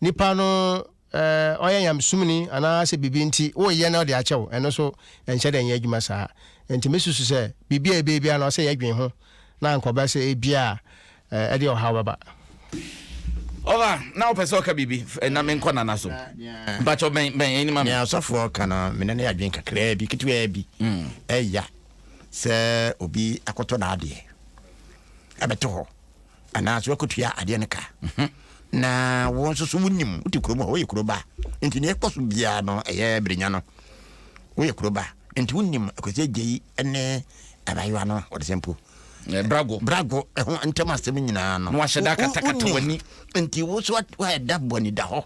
nipa no eh, ɔyɛ nyamesomni anaa sɛ biribi nti woyɛ na ɔde akyɛ wo, ɛno nso ɛnhyɛ da nyɛ adwuma saa. Nti mesusu sɛ biribi a ɛbɛyɛ biara no ɔsɛ yɛdwen ho na ankɔba sɛ ebia eh, ɛde ɔhaw bɛba.
Ɔba, na wopɛ sɛ ɔka biribi na menkɔ nana so. Mpakyɛ bɛn bɛn anim ama.
Nea ɔsɔfoɔ ka no, me ne no yɛ adwene kakraa bi, ketewaa bi. Ɛya. Sɛ obi akɔtɔ n'adeɛ abɛto hɔ anaasɛ wakɔtua adeɛ no ka mhm. na wo nso so wonim wote kurom hɔ woyɛ kuro ba nti neɛ ɛkɔ so biara no ɛyɛ berenya no woyɛ kuro ba nti wonim akwasi agya yi ne abayewa no wɔde sɛ mpo
eh, brago
brago ɛho ntam asɛm nyinaa no
na wahyɛ da akatakata w'ani
nti wo so woayɛ da bɔ ani da hɔ.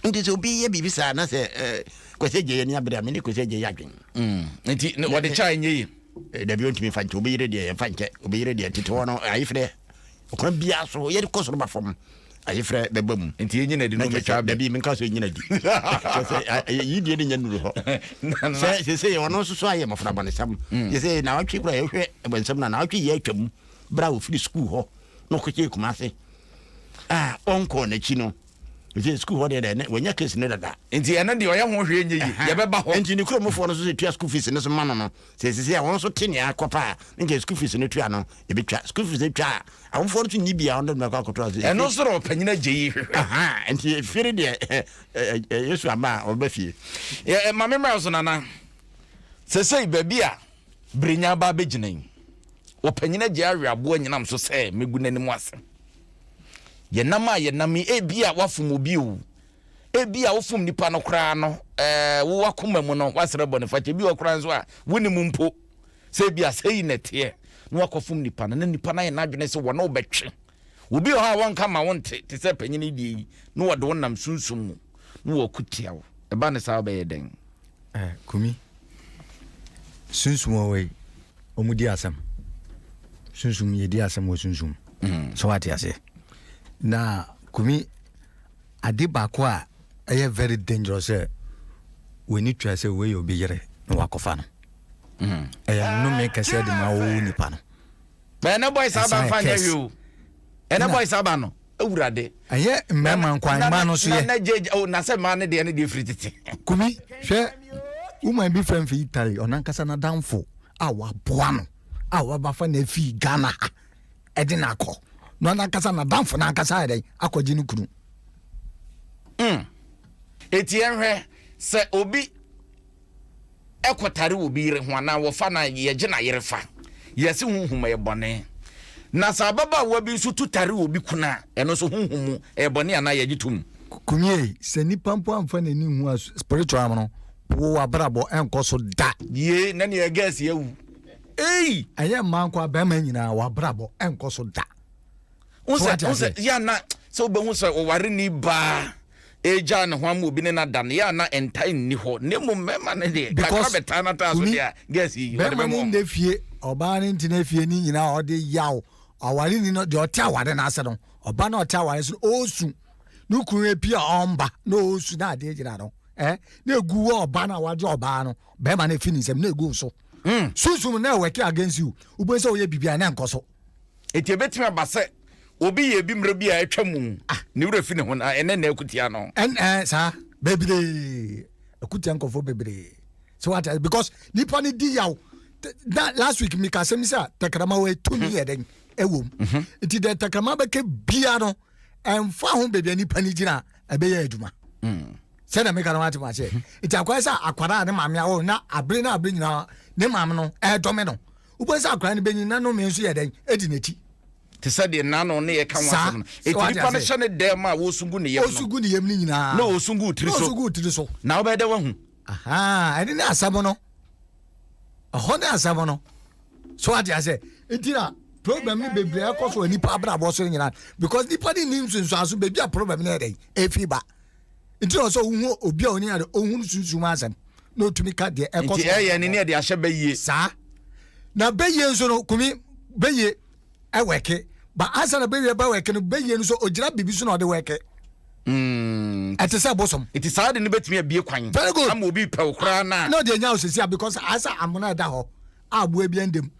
Nti sɛ obi yɛ biribi saa na sɛ eh, Kwasi Adjei ani abere a, me ne Kwasi Adjei yɛ adwen.
Mm. Nti wɔde kyɛ a ɛnyɛ yie?
Eh, dabi ɔntumi mfa nkyɛ. Obi yere deɛ yɛmfa nkyɛ. Obi yere deɛ tete hɔ no ayefrɛ ɔkwan biara so yɛde kɔ soro ba fam ayefrɛ bɛba mu.
Nti yɛnyina di no mɛtwa abɛ.
Dabi menka sɛ yɛnyina di. Kyɛ sɛ yidie no nyɛ nuru hɔ. Sɛ sɛ sɛ ɔno nso so ayɛ mmɔfra bɔnesɛm. Kyɛ sɛ naawɔtwe kora yɛhwɛ bɔnsɛm na naawɔtwe yɛ atwam berɛ a ɔfiri sukuu hɔ na ɔkɔkyɛɛ Kumase a ɔnkɔɔ n'akyi no. Nti sukuu hɔ deɛ dɛ wanya case no dada.
Nti ɛno deɛ ɔyɛ ho hwee nyɛ yie yɛbɛba hɔ.
Nti ne kuromfoɔ no nso sɛ tua school fees no so ma no no sɛ sisi a wɔn nso te nea akɔpa a ne nkyɛn school fees no tua no ebetwa school fees no twa a awofoɔ no nso nni bi a wɔn de no bɛkɔ akɔto ase.
Ɛno nso na ɔpanyin agye yi hwehwɛ.
Nti efie no deɛ Yesu ama a ɔbɛba fie.
Yɛ ma me mmra so nana sɛsɛi baabi a Brenya aba abɛgyina yi ɔpanyin agye awe aboa nyinam so sɛ mɛgu n'anim ase. Yɛnam a yɛnam yi, ebia woafom obi o. Ebia wofom nipa no koraa no, ɛɛ wo wakoma mu no, wasrɛ bɔnefakyɛ. Ebi wɔ koraa nso a, wonim mpo sɛ ebia sɛyi na ɛteɛ na wakɔfom nipa no, na nipa no ayɛ n'adwene sɛ wɔne wobɛtwe. Obi wɔ hɔ a wɔnka ma wonte te sɛ panyin yi deɛ yi, na wɔde wo nam sunsum mu na wɔko tia wo. Ɛba ne saa wobɛyɛ dɛn?
Eh, Kumi, sunsum wɔ yi, wɔn di asɛm. Sunsum yɛ di asɛm wɔ sunsum. Mm. So wate aseɛ. Na Kumi, ade baako a ɛyɛ very dangerous sɛ w'ani tua sɛ wei yɛ obi yere na wakɔfa no. Mm. Ɛyɛ nnome kɛseɛ de ma wo nipa no.
Ɛnɛ boys aba nfa nyɛ hwee o. Ɛnɛ boys aba no. Awurade.
Ɛnyɛ mmarima nko a, mmaa no nso yɛ.
Na gye oh, na sɛ mmaa no deɛ no deɛ firi tete.
Kumi, hwɛ woman bi fɛn fi Italy, ɔno ankasa n'adamfo a waboa no a wabafa no afi Ghana ha ɛde no akɔ na ɔno ankasa n'adamfo no ankasa ayɛ dɛn akɔgye no kunu.
Mm. Eti ɛnhwɛ sɛ obi kɔtare obi yere ho anaa wɔfa no a, yɛgye n'ayere fa. Yɛse honhom ɛyɛ bɔne. Na sɛ ababaawa bi nso tu tare obi kunu a, ɛno nso honhom mu ɛyɛ bɔne anaa yɛgye tom?
Kumie, sɛ nipa mpo amfa n'ani nhu a spiritual no, wo abrabɔ ɛnkɔ so da.
Yee, na nea girls yi awu. Ei!
Ɛnyɛ mmaa nko a, bɛrima nyinaa w'abrabɔ ɛnkɔ so da.
Wosɛ, wosɛ, yɛ na sɛ wobɛhu sɛ ɔware ni baa egyaa ne ho ama obi ne no ada no, yɛ a na ɛntae nni hɔ. Na mmom mmarima no deɛ, kakra bɛtaa no ataa so deɛ a, girls yi, wɔde
bɛma wɔn. Bɛrima no fie, ɔbaa no ntena fie ne nyinaa ɔde yaw aware ni no, deɛ ɔte aware no ase no, ɔba no ɔte aware so no, ɔresu. Ne kunu epi a ɔmba na ɔresu na adeɛ gyina no. Eh, na egu wɔ ɔba no a wagye ɔbaa no, bɛrima no efi ne nsam na egu so. Sunsum na ɛwɛke against you. Wobɛhu sɛ woyɛ biribi a na ɛnkɔ so.
Enti ebetumi aba sɛ obi yɛɛ bi mmere bi a atwa mu, ne werɛ fi ne ho, na ɛnnɛ na akutia no.
Ɛn ɛn saa bebree akutia nkurɔfoɔ bebree so what because nipa no di yaw na last week mi ka asɛm sɛ tɛkrɛma wɔ tumi yɛ dɛn ɛwɔ mu mhm. nti dɛ tɛkrɛma bɛkɛ bia no ɛnfa ho baabi a nipa no gyina ɛbɛyɛ adwuma mm. sɛdeɛ meka no wate mu aseɛ mhm. nti akɔyɛ sɛ akwadaa ne maame awo na abere na abere nyinaa ne maame no ɛdɔme no Wobɛhu sɛ akwadaa no bɛnyin na nnome nso yɛ dɛn? Adi n'akyi.
Te sɛ deɛ n'ano ne yɛ ka ho asɛm no. Eti nipa no hyɛ ne dɛm a wɔsu gu ne yam no.
Ɔsu gu ne yam no nyinaa.
Na ɔsu gu tiri so.
Na ɔsu gu tiri so.
Na wobɛyɛ dɛ wahu.
Ɛne ne asɛm no. Ɛhɔ ne asɛm no. So ate asɛ. Nti na problem no bebree ɛkɔ so wɔ nipa abrabɔ so nyinaa because nipa no nim nsunsuanso beebi a problem no yɛ dɛn efi ba. Nti na ɔsɛ ohun obi a oni ade ohun sunsum asɛm. na otumi ka deɛ ɛkɔ so.
Nti ɛyɛ ne ne ɛde ahyɛ bɛyie.
Saa na bɛyie nso no kumi bɛyie ɛwɛke ba ansa na bɛyie bɛwɛke no bɛyie no so ogyina biribi so na ɔde wɛke. Mm. Ɛte sɛ bosom.
Nti saa de no bɛtumi abie kwan.
Very good.
Ama obi pɛw koraa na.
Na ɔde anya osisi a because asa amona ɛda hɔ a aboa bi ɛndam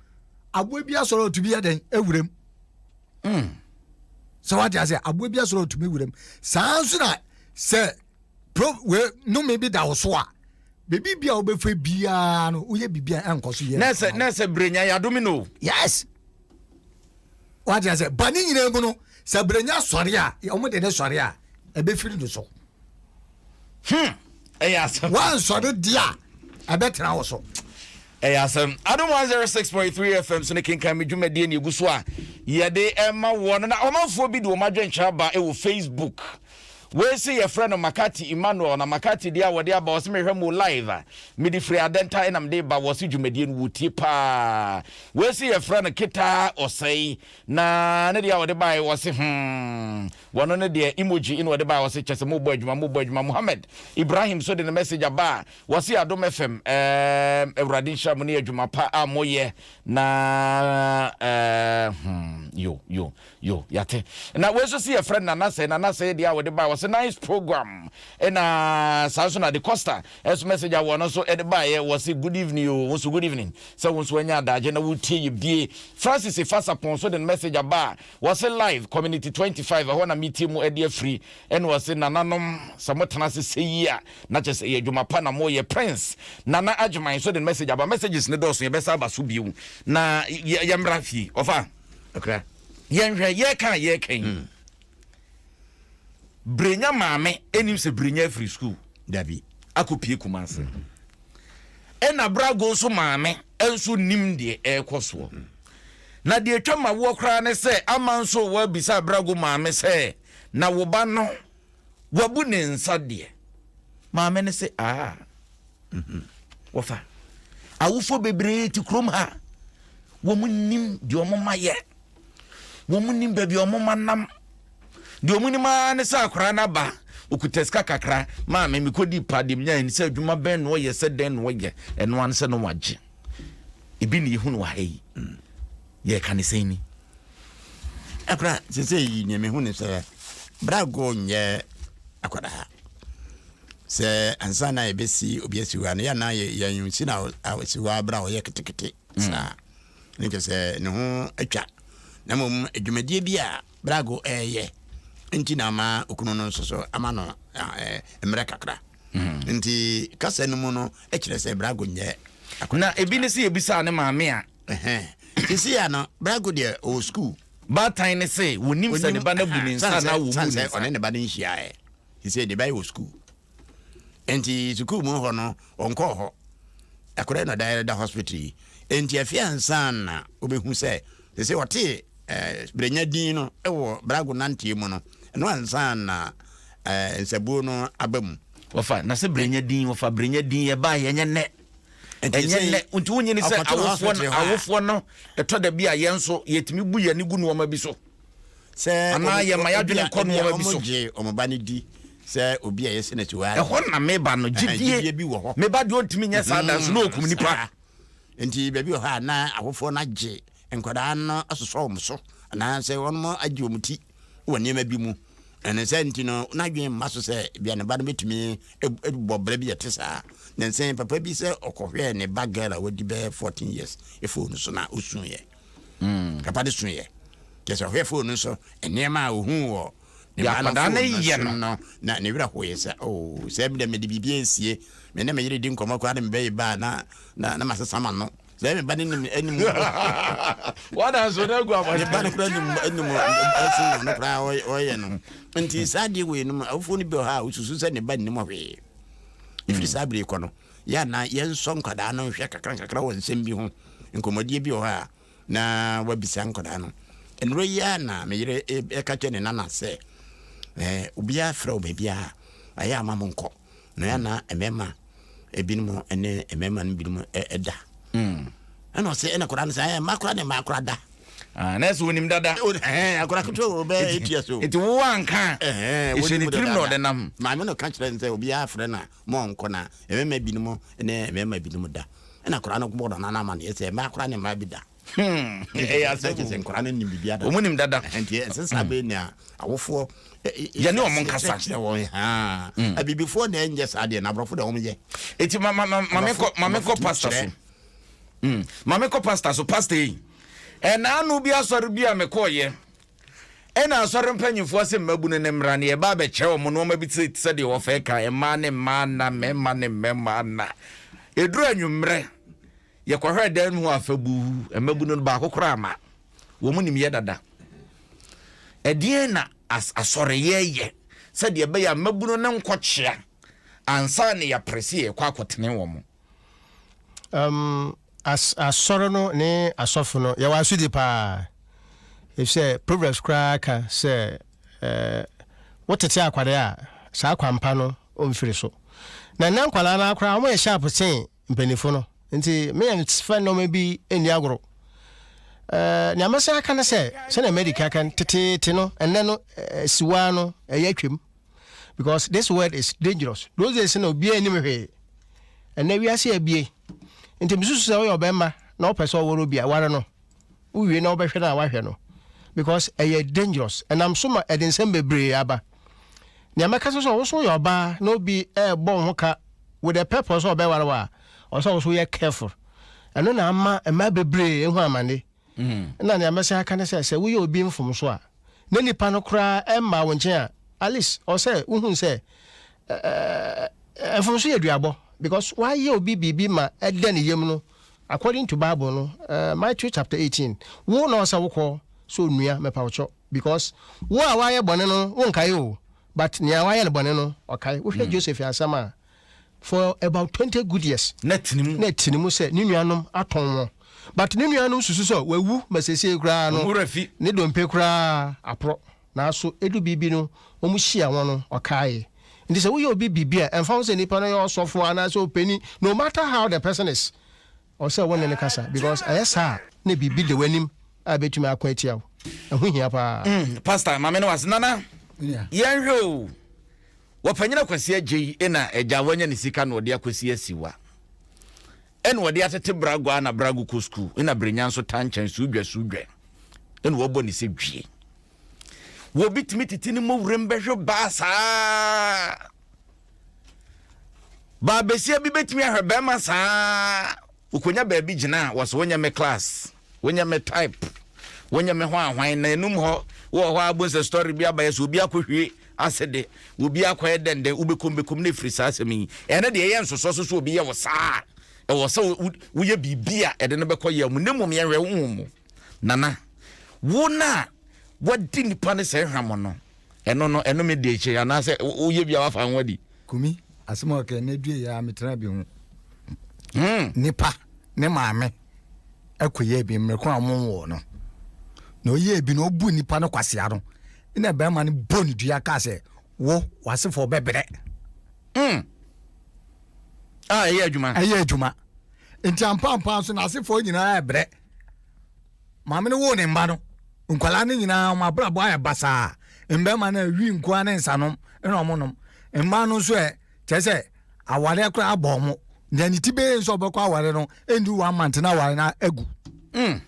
aboa bi asɔrɔ otumi yɛ dɛn ewuram. Mm. Sɛ wate ase aboa bi asɔrɔ otumi wuram saa nso na sɛ. Pro we nnome bi da wo so a, baabi bi a wobɛfa biara no, woyɛ biribi a ɛnkɔ so yɛ.
Nɛsɛ nɛsɛ brenya yɛadome no.
Yes. Wate asɛ ba ne nyinaa mu no, sɛ brenya sɔre a, wɔn de ne sɔre a, ɛbɛfiri no so.
Hmm. Ɛyɛ asɛm.
Wansɔre deɛ a, ɛbɛtena wo so.
Ɛyɛ asɛm. Adom 106.3 FM so ne kenkan me dwumadie ne ɛgu so a yɛde ɛma woɔ no na ɔmanfoɔ bi de wɔn adwenkyerɛ aba wɔ Facebook. Wei se yɛfrɛ no Makati Emmanuel na Makati deɛ a wɔde aba ɔse mehwɛ mo live a mede firi Adenta ɛna mede ba wɔse dwumadie no wɔtie paa. Wei se yɛfrɛ no Ketaa Ɔsɛe na ne deɛ a wɔde baeɛ wɔse hmm wɔno ne deɛ emoji ɛna wɔde baeɛ wɔse kyɛsɛ mobɔ adwuma mobɔ adwuma. Mohammed Ibrahim so de ne message aba a wɔse Adom FM ɛɛm Awurade nhyira mo ne adwuma pa a moyɛ na ɛɛ hmm yo yo Yo, yɛate. Na wei nso se yɛfrɛ no Nana Sɛe, Nana Sɛe deɛ a wɔde baeɛ, wɔse nice program. Ɛna saa nso na De Costa nso message a wɔn nso de baeɛ, wɔse good evening o, wo nso good evening, sɛ wo nso wanya adagye na wotie yɛ bie. Francis Efasapon nso de ne message aba a, wɔse live, Community 25, ɛhɔ na metie mu de afiri. Ɛna wɔse nananom, sɛ motena ase sɛ yi a, na kyerɛ sɛ ɛyɛ adwuma pa na moyɛ. Prince Nana Agyeman nso de ne message aba, messages no dɔɔso, yɛbɛsa aba so bio. Na yɛmmra fie, ɔfa.
Akra.
Yɛnhwɛ, yɛreka a yɛreka yi. Mm. Brenya maame anim sɛ Brenya afiri sukuu.
Dabi.
Akɔpie Kumase. Mm. Ɛna Brago nso maame nso nim deɛ ɛrekɔ soɔ. Mm. Na deɛ atwa ma woɔ koraa ne sɛ ama nso wɔabisa Brago maame sɛ na wo ba no wabu ne nsa deɛ. Maame no se aa. Wɔfa awofoɔ bebree te kurom ha. Wɔn nim deɛ wɔn ma yɛ. Wɔn nim baabi a wɔn ma nam. Deɛ wɔn nim ara ne sɛ akwaraa no aba okuta sika kakra maame mekɔdi pa deɛ menyae ne sɛ adwuma bɛn na ɔyɛ sɛ dɛn na ɔyɛ ɛno ara ne sɛ no wagye. Ebi ne yɛhu no wɔ ha yi. Yɛka ne sɛn ni?
Akora sese yi nea mehu ne sɛ brago nyɛ akwadaa. Sɛ ansa na yɛbɛsi obi asi hɔ a no yɛ na yɛn si na asi hɔ abere a ɔyɛ ketekete mm. saa ne kyɛ sɛ ne ho atwa na mmom dwumadie bi a brago ɛyɛ nti na ama okunu no nso so ama no mmerɛ kakra mm. nti kasa no mu no kyerɛ sɛ brago nyɛ
na ebi ne sɛ yɛbisaa ne maame a
sisi a no brago deɛ ɔwɔ sukuu
baatan ne se wɔnim sɛ ne ba no abu ne nsa na wɔmu ne nsa
ɔne ne ba no nhyiaeɛ Sesei ne ba yi wɔ sukuu. Enti sukuu mu hɔ no, ɔnkɔɔ hɔ. Akwadaa yi na ɔda da hospital yi. Enti afei ansa na wobɛhu sɛ sesei ɔtee eh, Brenya din no wɔ Brago nanteɛ mu no, ɛno ansa na eh, nsabuo no aba mu.
Wɔfa na sɛ Brenya din, wɔfa Brenya din ɛbaa yɛ ɛnyɛ nnɛ. Ɛnyɛ nnɛ. Nti wonye ne sɛ awofoɔ no, awofoɔ no ɛtɔ da bi a yɛn nso yɛtumi bu yɛn ani gu nneɛma bi so.
Sɛ
Anaa yɛma yɛadwene kɔ nneɛma bi so.
Wɔgye wɔn ba no di sɛ obi a yɛsi n'akyi hɔ.
Ɛhɔ na meba no, gyidie.
bi wɔ hɔ.
Meba deɛ ɔntumi nyɛ saa da nso na ɔkum nipa.
Nti baabi wɔ hɔ a na awofoɔ no agye nkwadaa no asosɔ wɔn so anaasɛ wɔn agye wɔn ti wɔ nneɛma bi mu. Ɛno sɛ nti no n'adwene mma so sɛ bia ne ba no bɛtumi bɔ brɛ bi ɛte saa. Nansa papa bi sɛ ɔkɔhwɛɛ ne ba girl a wadi bɛyɛ 14 years phone so na ɔsuiɛ. Mm. Papa de suiɛ. Kyerɛ sɛ ɔhwɛ phone no so nneɛma a ohuu wɔ ne ba no phone no so no na ne werɛ hoeɛ sɛ oh sɛ bi dɛ mede biribi asie me ne me yere di nkɔmmɔ koraa ne me bɛyɛ ba na na na masesa m'ano sɛ me ba no nim anim
wada nso na agu abɔnten
ne ba no koraa nim anim ɛso no koraa ɔyɛ no nti saa adeɛ wei no awofoɔ no bi wɔ hɔ a wosusu sɛ ne ba nnim hwee ɛfiri saa bere kɔ no Yɛ a na yɛnsɔ nkwadaa no nhwɛ kakrankakra wɔ nsɛm bi ho. Nkɔmmɔdie bi wɔ hɔ a, na wabisa nkwadaa no. Nnuro yi ara na me yere ɛka kyerɛ ne nana sɛ, eh, obiara frɛ wo baabiara a, ɛyɛ ama mo nkɔ. Na yɛ na mmarima ebinom ne mmarima no binom ɛda. Ɛna ɔsɛ ɛna akwadaa no sɛ, eh, mmaa koraa ne mmaa koraa da.
Ah, na ɛsɛ onim dada.
Akwadaa ketewa wɔ bɛyɛ etua so.
Nti wo anka. Ɛhyɛ ne tirim na ɔde nam.
Maame no ka kyerɛ no sɛ obiara frɛ no a, Ma ɔnkɔ na mmarima binom ne mmarima binom da. Ɛna akwadaa no bɔ nana no amaneɛ sɛ mmaa koraa ne mmaa bi da.
Hmm, ɛyɛ asɛm
o. Sɛ nkwadaa no nim biribi ada.
Wɔn nim dada.
Nti ɛsɛ sɛ abɛɛ nea awofoɔ
yɛne wɔn nkasa.
Kyerɛ wɔn haa. Hmm. Abibifoɔ na ɛnyɛ saa deɛ na aborɔfo deɛ wɔn yɛ.
Eti ma ma ma ma mekɔ ma mekɔ pastor so. Hmm, ma mekɔ pastor so pastor yi. Ɛna ano bi asɔre bi a mekɔɔyɛ. Ɛna asɔre mpanyimfoɔ se mmabunu no mmra na yɛba abɛkyerɛ wɔn nnoɔma bi te sɛdeɛ wɔfɛɛ ka mmaa ne mmaa nna, mmarima ne mmarima nna. Ɛduru anwummerɛ, yɛkɔhwɛɛ dan mu hɔ afabuu, mmabunu no baako koraa amma. Wɔn nim yɛ dada. Ɛdeɛn na as asɔreyɛ yɛ sɛdeɛ ɛbɛyɛ a mmabunu no nkɔkyea ansa na yɛapere sɛ yɛrekɔ akɔtene wɔn?
Um, as, asɔre no ne asɔfo no, yɛwɔ asodi paa. Efisɛ Proverbs koraa ka sɛ, eh, Wotete akwadaa a, saa kwampa no ɔmfiri so. Na nnɛ nkwadaa no ara koraa wɔyɛ sharp sen mpanyinfo no. Nti me yɛn fa nneɛma bi nni agorɔ. Ɛɛ nea mɛsan aka ne sɛ sɛnea mɛdi kan aka no teteete no ɛnnɛ no siwaa no ɛyɛ atwam because this world is dangerous. Those days na obiara anim hwee. Ɛnnɛ wiase abie. Nti mesusu sɛ woyɛ ɔbɛrima na wopɛ sɛ ɔwɔre obi a ware no. Wowie na wobɛhwɛ no a wahwɛ no because ɛyɛ dangerous. Ɛnam so ma ɛde nsɛm bebree aba. Nea mɛka sɛ sɛ wo so woyɛ ɔbaa na obi ɛrebɔ wo ho ka with the purpose sɛ ɔbɛware wo a, ɔsɛ sɛ wo so woyɛ careful. Ɛno na ama mmaa bebree ehu amane. Ɛna nea mɛsan aka ne sɛ sɛ woyɛ obi mfomso a na nipa no koraa ɛmmaa wo nkyɛn a, at least ɔsɛ wohu sɛ mfomso yɛ duabɔ because wayɛ obi biribi ma ɛda ne yam no according to bible no uh, Matthew chapter 18 wo na ɔsɛ wokɔ sɛ onua mɛpa wo kyɛw because wo a wayɛ bɔne no wonkae o but nea wayɛ no bɔne no ɔkae wohwɛ mm. Joseph asɛm a for about 20 good years
na tini mu
na tini mu sɛ ne nuanom atɔn wɔn but ne nuanom susu sɛ wawu ma seesei koraa no ne dompe koraa aporɔ Naaso edu biribi no, wɔhyia hɔn no, ɔkaae. Ntsi sɛ woyɛ obi biribi a, ɛmmfa ho sɛ nyimpa no yɛ ɔsɔfo anaasɛ ɔpanyin, no matter how the person is, ɔwɔ sɛ wo ne no kasa because ɛyɛ saa a na biribi da w'anim a ebetumi ako atia wo. Ɛho hia paa.
Mm, Pastor, maame no wase. Nana, yɛnhwɛ o. Wɔpanyin Akwasi Agyei na agya wanya ne sika na ɔde akɔsi asiwa. Ɛna ɔde atete Brago a na Brago kɔ sukuu, ɛna Brenya nso ta nkyɛn suudwɛ suudwɛ. Ɛna wɔbɔ ne sɛ dwie. Wɔbi tumi tete ne mmɔwuram bɛhwɛ baa saa. Baa besia bi bɛtumi ahwɛ bɛrima saa. Okonya baabi gyina a wɔsɛ wonyɛ me class, wonyɛ me type, wonyɛ me hwan hwan na enum hɔ wɔ hɔ a bo nsɛ story bi abayɛ sɛ obi akɔhwie ase de obi akɔyɛ dɛndɛn wobɛkom bɛkom na ɛfiri saa asɛm yi ɛno deɛ ɛyɛ nsosɔ so sɛ obi yɛ wo saa ɛwɔ sɛ woyɛ biribi a ɛde no bɛkɔ yɛ mu na mmom yɛnhwɛ wo mu nana wo no a wadi nipa no sɛ hwam no ɛno no ɛno me deɛ kyɛ anaasɛ woyɛ bi a wafa ho adi
kumi asɛm a ɔkɛ na due yɛ a metena bi ho hmm. nipa ne maame ɛkɔyɛ bi mmerɛ ko a wɔn wɔ no na ɔyɛ bi na ɔbu nipa no kwasea no na bɛrima no bɔ ne dua kaa sɛ wo w'asefoɔ bɛbrɛ
mm. ah, ɛyɛ adwuma
ɛyɛ adwuma nti ampaampa nso n'asefoɔ nyinaa ɛbrɛ maame no woo ne mma no nkwadaa no nyinaa wɔn abrabɔ ayɛ basaa mbɛrima no awi nkoa ne nsanom ɛna wɔn nom mmaa no nso ɛ kyerɛ sɛ awareɛ koraa abɔ wɔn nea ne ti bɛyɛ nso ɔbɛkɔ aware no ɛndu one month na aware no agu.
Mm.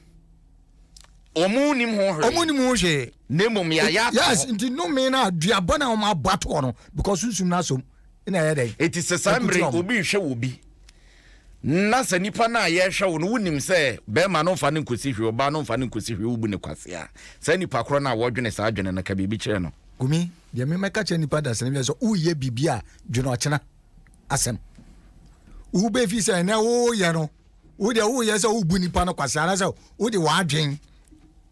Wɔn nim ho hwee.
Wɔn nim ho hwee.
Na mmom yɛayɛ ato hɔ.
Yes, nti nnome no a duabɔ no a wɔn abɔ ato hɔ no because sunsum no asom na ɛyɛ dɛn.
Eti sɛ saa mmere obi rehwɛ wɔ bi na sɛ nipa no a yɛrehwɛ wo no wonim sɛ bɛrima no mfa no nkosi hwee ɔbaa no mfa no nkosi hwee wobu no kwasea saa nipa korɔ no a wɔdwene saa adwene no ka biribi kyerɛ no.
Gumi, deɛ me mɛka kyerɛ nipa dasani bi sɛ woyɛ biribi a dwene ɔkyena asɛm. Wobɛfi sɛ ɛnɛ woyɛ no wo deɛ woyɛ sɛ wobu nipa no kwasea anaasɛ wode w'adwen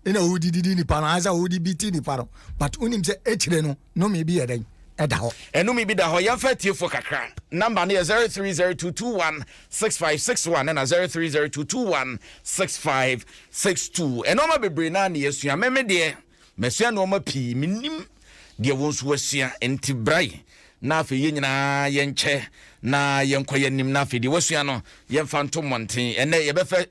na wodididi nipa no anaasɛ wode bi ti nipa no but wonim sɛ akyire no nome bi yɛ dɛn ɛda hɔ.
Ɛnome bi da hɔ yɛmfa atiefo kakra number no yɛ 0302216561 ɛna 0302216562 ɛnɔɔma bebree naa ne yɛsua meme deɛ Masua nnoɔma pii, mennim deɛ wo nso woasua, enti bra yi na afei yɛn nyinaa yɛnkyɛ na yɛnkɔ yɛn anim na afei deɛ woasua no yɛmfa nto mmɔnten. Ɛnnɛ yɛbɛfɛ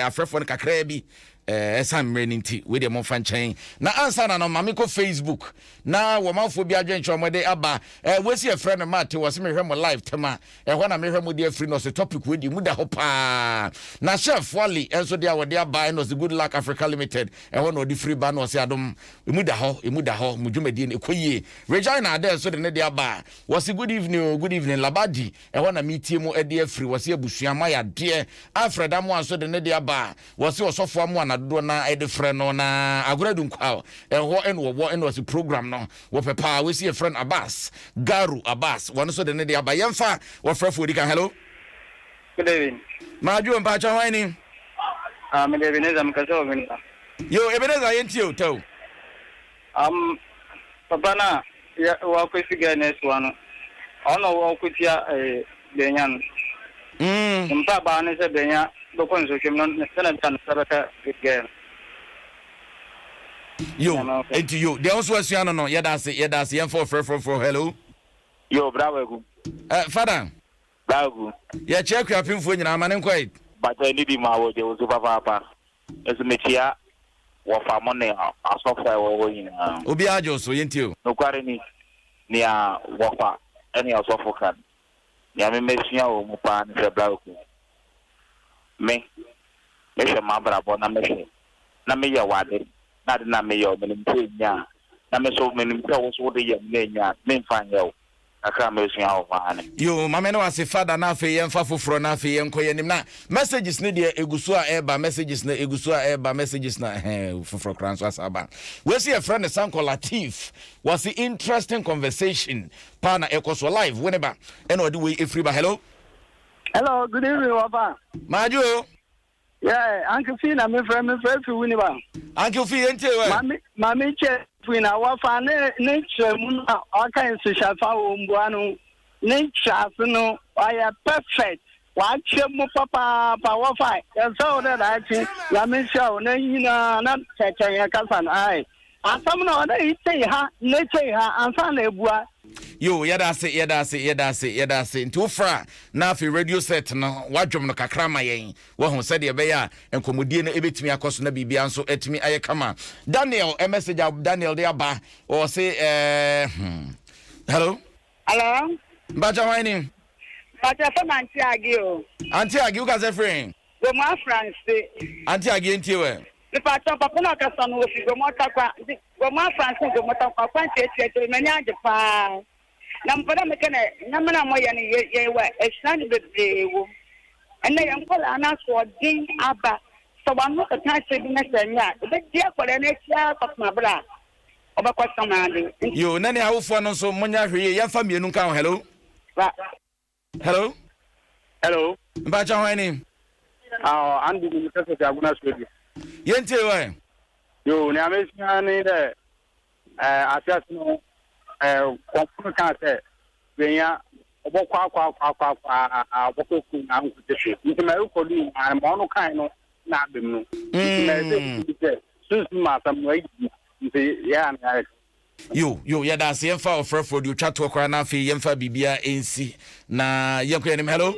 afrɛfoɔ no kakraa bi ɛsan mmerɛ no nti, wei deɛ momfa nkyɛn. Na ansa na no ma mekɔ Facebook na wɔmanfoɔ bi adwenkyerɛ wɔde aba. Wei si yɛfrɛ no Mate, wɔ se mehwɛ mo live tema Ɛhɔ na mehwɛ mo de afiri no ɔse topic wei deɛ mu da hɔ paa. Na Chef Wally nso deɛ a wɔde aba ɛna ɔse Good Luck Africa Limited ɛhɔ na ɔde firi ba na ɔse adom emu da hɔ emu da hɔ mo dwumadie no ɛkɔ yie. Regina Adair nso de ne deɛ aba wɔse good evening o good evening Labadi ɛhɔ na metie mo de afiri wɔse abusua moayɛ adeɛ. Alfred Amoah nso de ne deɛ aba wɔse ɔsɔfo Amoah na dodoɔ no ara de frɛ no na Agorɔ Adunkwaw ɛhɔ ɛna ɔwɔ ɛna ɔse program no Wɔpɛ paa wei si yɛfrɛ no Abbas Garu Abbas wɔno nso de ne de aba yɛmfa wɔfrɛfoɔ di kan hello.
Good evening.
Maadwo mpakyɛ hwan ni.
Ah mede Ebenezer mekasa wɔ Winneba.
Yo Ebenezer yɛntie o tɛw.
Um papa no a yɛ wakɔsi girl no asuwa no ɔno ɔkɔtia eh, Benya no.
Mm.
Mpaabaa ne sɛ Benya bɛkɔ nsɔhwɛ mu no sɛnɛ bɛa ne nsa bɛka girl no.
Yo, enti yo, deɛ wo nso asua no no, yɛda ase, yɛda ase, yɛmfa ɔfrɛfrɛfoɔ, hello.
Yo, bra wagu.
Eh, fada.
Bra wagu.
Yɛkyea Akuapemfoɔ nyinaa, ma ne nkɔ ɛ.
Mpakyɛ ne di mu a wɔgye wo so papaapa. Nso mekyea wɔfa mo ne asɔfo a ɛwɔ hɔ nyinaa.
Obiara gye wo so, yɛntie o.
Nokware ni, nea wɔfa ne ɔsɔfo ka no, nea me masua wɔ mu paa ne sɛ bra wagu. Me, mehwɛ m'abrabɔ na mehwɛ na meyɛ w'ade, na ade no a meyɛ wo, menim sɛ enye a, na me nso menim sɛ wo nso wode yɛ me na enye a, memfa nyɛ wo. Kakra a masua wɔ hɔ ara ne.
Yoo mame no ase father na afei yɛnfa foforɔ na afei yɛnkɔ yɛn anim na messages no deɛ egu so a ɛreba messages no egu so a ɛreba messages no ɛhɛn foforɔ koraa nso asa aba wei sɛ yɛfrɛ no Sanko Latif wɔsi interesting conversation paa na ɛkɔ so live wo ne ba ɛna ɔde wei efiri ba hello.
Hello, good evening, Wafa.
Maajo.
Yeah, Uncle Fee na me frɛ me frɛ fi Winneba.
Uncle Fee yɛn tie wɛ.
Maame maame kyɛ fi na wafa ne ne kyerɛ mu na ɔka nsuhyɛfa wɔ mbua no ne kyerɛ ase no ɔyɛ perfect wakyerɛ mu papaapa wɔfa yɛsɛ wo dɛ daakye nyame nhyira wo na nyinaa na kyɛkyɛ yɛn kasa no ae asɛm no ɔdɛ yi kyei ha ne kyei ha ansa na ebua.
Yo, yɛda ase, yɛda ase, yɛda ase, yɛda ase. Nti wofra na afei radio set no wadwom no kakra ma yɛn. Wahu, sɛdeɛ ɛbɛyɛ a nkɔmmɔdie no ɛbɛtumi akɔ so na biribiara nso atumi ayɛ kama. Daniel, a message a Daniel de aba, ɔse, eh, hmm. Hello?
Hello?
Mpakyɛ hwan ni?
Mpakyɛ fam Auntie Agi o.
Auntie Agi, woka sɛ firi he?
Gomoa France.
Auntie Agi, yɛntie wɛ.
Mepakyɛ papa na ɔkasa no ofi Gomoa Takwa. Nti Gomoa France ne Gomoa Takwa kwan tiatia m'ani agye paa. Na mepɛ dɛ meka dɛ ndzɛmba no a moyɛ no yɛ yɛwɔ esuadze beberee wɔ mu. Ndɛ hɛn nkwadaa no asoɔdzen aba, sɛ w'ano kɛkã asɛm bi na sɛ nnyɛ a, ebedzi akwadaa no ekyir ara kɔpem aber a ɔbɛkɔ saman do.
Yoo na ne awofoɔ no nso monyɛ ahwɛyie yɛmfa mmienu nka ho hello. Hello.
Hello.
Mpakyɛ hwan ni?
Ah, Andy ni mekasa fi Agona Suedi.
Yɛntie wɔ.
Yoo, nea mesua ne dɛ Ɛɛ, ahyɛse no, ɛɛ, kɔmfo no kaa sɛ, Benya, ɔbɔkɔ akɔ akɔ akɔ akɔ aa, ɔbɔkɔ sukuu na ankɔgye hwee. Nti ma ɛrekɔ do nyinaa no, ma ɔno kae no na aba mu no. Nti ma ɛsɛ mm. bi sɛ, sunsum ma asɛm no ayi dwuma. Nti yɛ a na yɛayɛ.
Yo, yo, yɛda ase. Yɛmfa ɔfrɛfoɔ deɛ ɔtwa toɔ koraa na afei yɛmfa biribiara nsi na yɛnkɔ yɛn anim. Hello?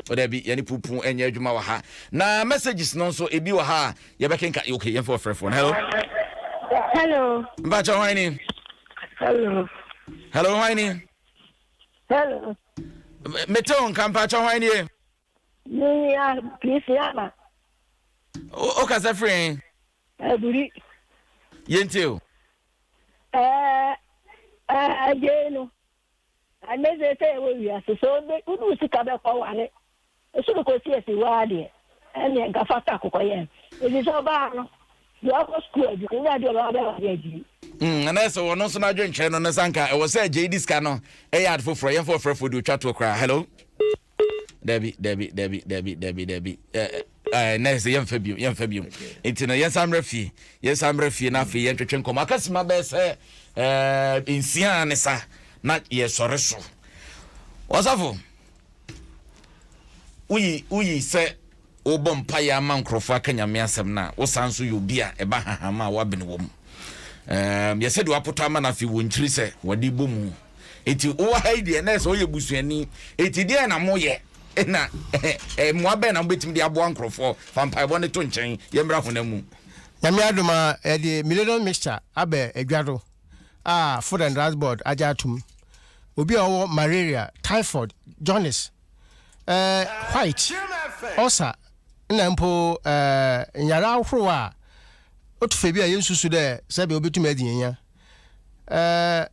O dabi, yɛne pupu nyɛ adwuma wɔ ha. Na messages no nso, ebi wɔ ha a yɛbɛkenka. Okay, yɛmfa ɔfrɛfoɔ no. Hello?
Hello.
Mpakyɛ hwan ni?
Hello.
Hello, hwan ni?
Hello.
Mete wo nka, mpakyɛ hwan nie?
Mia Christiana.
O kasa firi he?
Aburi.
Yɛntie o.
Ɛɛ, ɛɛ, agye no. Ɛnnɛ seesei yɛwɔ wiase, sɛ wode wo sika bɛkɔ ware soro kɔsi asi hɔ ara deɛ, ɛnneɛ nka fa ka kokɔ yɛn. Ɛfiri sɛ ɔbaa no, deɛ ɔkɔ sukuu adwuma, ɛnyɛ adeɛ ɔbɛba bɛware agyiri.
Mm, ɛnɛ sɛ ɔno nso n'adwenkyerɛ no no sɛ anka ɛwɔ sɛ agyei di sika no ɛyɛ ade foforɔ. Yɛmfa ɔfrɛfoɔ deɛ ɔtwa toɔ koraa. Hello? Dabi, dabi, dabi, dabi, dabi, dabi. Ɛɛ, nɛ sɛ yɛmfa bio, yɛmfa bio. Nti no yɛnsan mmerɛ fie, yɛnsan mmerɛ fie na afei yɛntwetwe nkɔmmɔ. Akasima bɛyɛ sɛ ɛɛ nsia ne sa na yɛsɔre so. Ɔsɔfo, woyi woyi sɛ wobɔ mpaeɛ ama nkurɔfoɔ aka Nyame asɛm no a, wosan nso yɛ obi a ɛba hahama a woabene wɔ mu. Ɛɛm, yɛ sɛdeɛ wapotɔ ama no afei wɔ nkyiri sɛ wɔde bɔ mu. Enti wowɔ ha yi deɛ na ɛsɛ woyɛ busuani. Enti deɛn na moyɛ na mmoa bɛn na mobɛtumi de aboa nkurɔfoɔ? Fa mpaebɔ no to nkyɛn, yɛmmra honam mu.
Nyame adom a, yɛde Millennium Mixture aba adwa do a Food and Drugs Board agye atom. Obi a ɔwɔ malaria, typhoid, jaundice, eh, white, ulcer, na mpo eh, nyar ahorow a otu fa bi a yennsusu dɛ sɛbe obetum edzi nyia. Eh,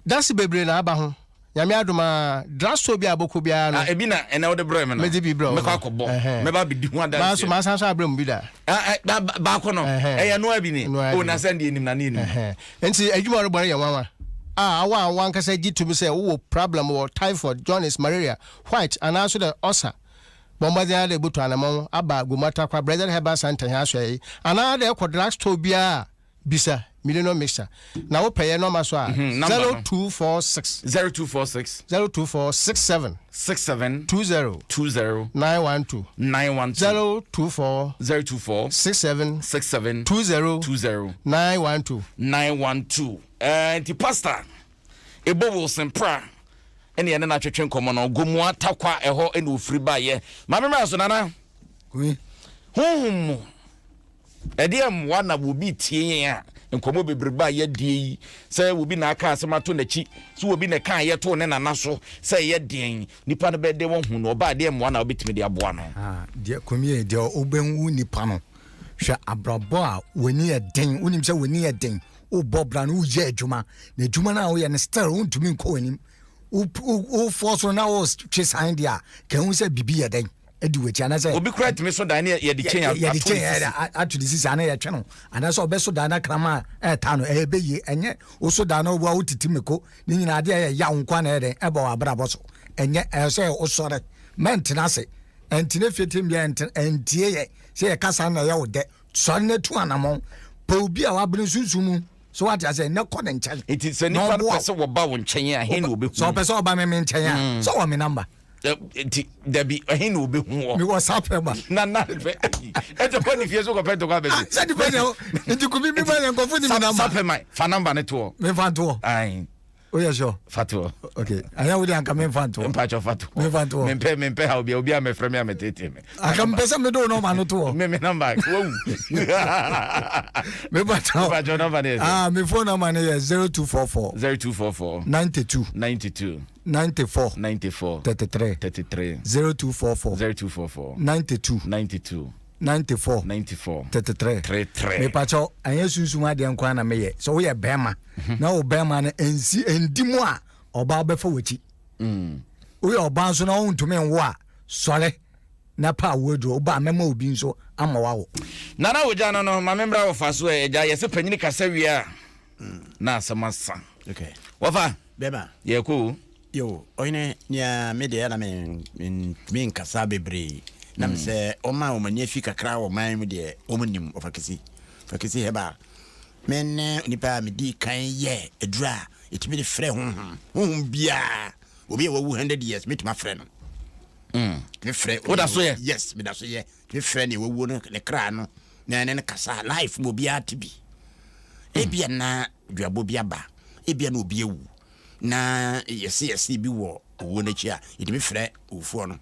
dase bebree na aba ho. Nyame adom a, drugstore bi a bɔkɔ biara no.
Ah, ebi na ɛnɛ wode brɛ me no.
Medze bi brɛ wo.
Mɛkɔ akɔbɔ. Mɛba abɛdi ho adanseɛ.
Maa so, masan so abrɛ mu bi da.
Ah, eh, baako no. Ɛyɛ noa bi ni. O, na sɛ ndeɛ nim na ne nim.
Nti adwuma a ɔrebɔ no yɛ nwanwa. A awo a wankasa gye tom sɛ wowɔ problem wɔ typhoid, jaundice, malaria, white anaa so dɛ ulcer. Bɔ mbɔdzen ara dɛ ibotu anamɔn aba Gomoa Tarkwa Blessed Herbal Centre hɛn asoɛe anaa dɛ ekɔ drugstore biara a bisa. Millennium Mixture. Na wopɛ yɛ nɔma so a,
Mhm, number no.
0246
0246
024 67
67
20
20
912
912
024
024
67
67
20
20
912.
912. Nti Pastor Ebo Wilson Pra ɛne yɛne no atwetwe nkɔmmɔ no. Gomoa Takwa ɛhɔ ɛna ofiri baeɛ. Maame mmra so Nana.
Kumi.
Honhom mu ɛdeɛ mmoa na obi tie yɛn a nkɔmmɔ bebrebe a yɛadie yi sɛ obi na aka asɛm ato n'akyi sɛ obi na ɛka yɛ too ne nana so sɛ ɛyɛ deɛn nipa no bɛde wɔn hu no ɔbaa deɛ mmoa na wobɛtumi de aboa no.
Ah, deɛ kɔmie deɛ wobɛhu nipa no hwɛ abrabɔ a w'ani yɛ den wonim sɛ w'ani yɛ den wobɔ bra no woyɛ adwuma na adwuma no a woyɛ no still wontumi nkɔ w'anim wofoɔ so na wotwe san deɛ a ka hu sɛ biribi yɛ dɛn adi w'akyi anaasɛ
obi kura tumi so dan ne yɛde kyɛn
yɛde kyɛn ato ne sisi ana yɛtwe no anaasɛ ɔbɛso dan na krama a ɛta no ɛyɛ bɛyie ɛnyɛ woso dan na woboa wotiti meko ne nyinaa adeɛ ɛyɛ yaw nko na ɛyɛ dɛn ɛbɔ wɔ abrabɔ so ɛnyɛ ɛyɛ sɛ wosɔre mɛntena ase ɛntena fie tem bia ɛntie yɛ sɛ yɛkasa na ɛyɛ wo dɛ sɔre na tu anamɔn pɛ obi a wabene sunsum mu so wate ase ne kɔ ne nkyɛn.
Nti sɛ nipa no pɛ sɛ wɔba wo nkyɛn a, he na wɔbɛhu?
Sɛ ɔpɛ sɛ ɔba me me nkyɛn a, sɛ wɔ me namba.
Nti dabi ɛhe na wɔbɛhu wɔ?
Mewɔ sapɛ ma.
Na na fɛ ɛtɔ kɔ ne fie so kɔpɛ ntɔkwa bɛsi.
Ah, sɛ nipa nyɛ nti kubi mi ma yɛ nkɔfo ni mi namba.
Sapɛ ma fa namba ne toɔ.
Me fa ntoɔ.
Ayi.
Woyɛ sure?
Fa toɔ.
Okay. Ɛyɛ wo de anka memfa ntoɔ.
Mpakyɛ fa toɔ.
Memfa ntoɔ.
Mempɛ mempɛ ha obi obi a mɛfrɛ me a mɛtete me.
Anka mepɛ sɛ mede wo nɔma no toɔ.
Me me nɔmba wawu.
Mepakyɛ.
Mepakyɛ nɔmba no yɛ sɛ.
Ah, me phone number no yɛ 0244.
0244.
92.
92.
94.
94.
33.
33.
0244.
0244.
92.
92.
94.
94.
33.
33.
Mepakyɛ ɛnyɛ sunsum adeɛ nko ara na meyɛ. Sɛ woyɛ bɛrima na wo bɛrima no nsi ndi mu a ɔbaa bɛfa w'akyi. Mm. Woyɛ ɔbaa nso na wontumi nwo a sɔre na pa awo aduro woba a mɛma obi nso ama wawo.
Nana wogya no no ma memmra wɔfa so ɛ agya yɛsɛ panyini kasa wie a na asɛm asa.
Okay.
Wɔfa.
Bɛma.
Yɛkɔ o.
Yo, ɔhene, nea me deɛ na mentumi nkasa bebree na me sɛ ɔma wɔn ani afi kakra wɔ man mu deɛ wɔn nim ɔfakisi fakisi hɛba me ne nipa a medi kan yɛ aduru a ɛtumi de frɛ honhom honhom biara obi a wawu 100 years metumi afrɛ no tumi frɛ
woda so yɛ
yes meda so yɛ tumi frɛ ne wawuo no ne kra no na ɛne no kasa life mu obiara te bi ebia na duabɔ bi aba ebia na obi awu na yɛse yɛse bi wɔ owuo no akyi a, yɛtumi frɛ owufoɔ no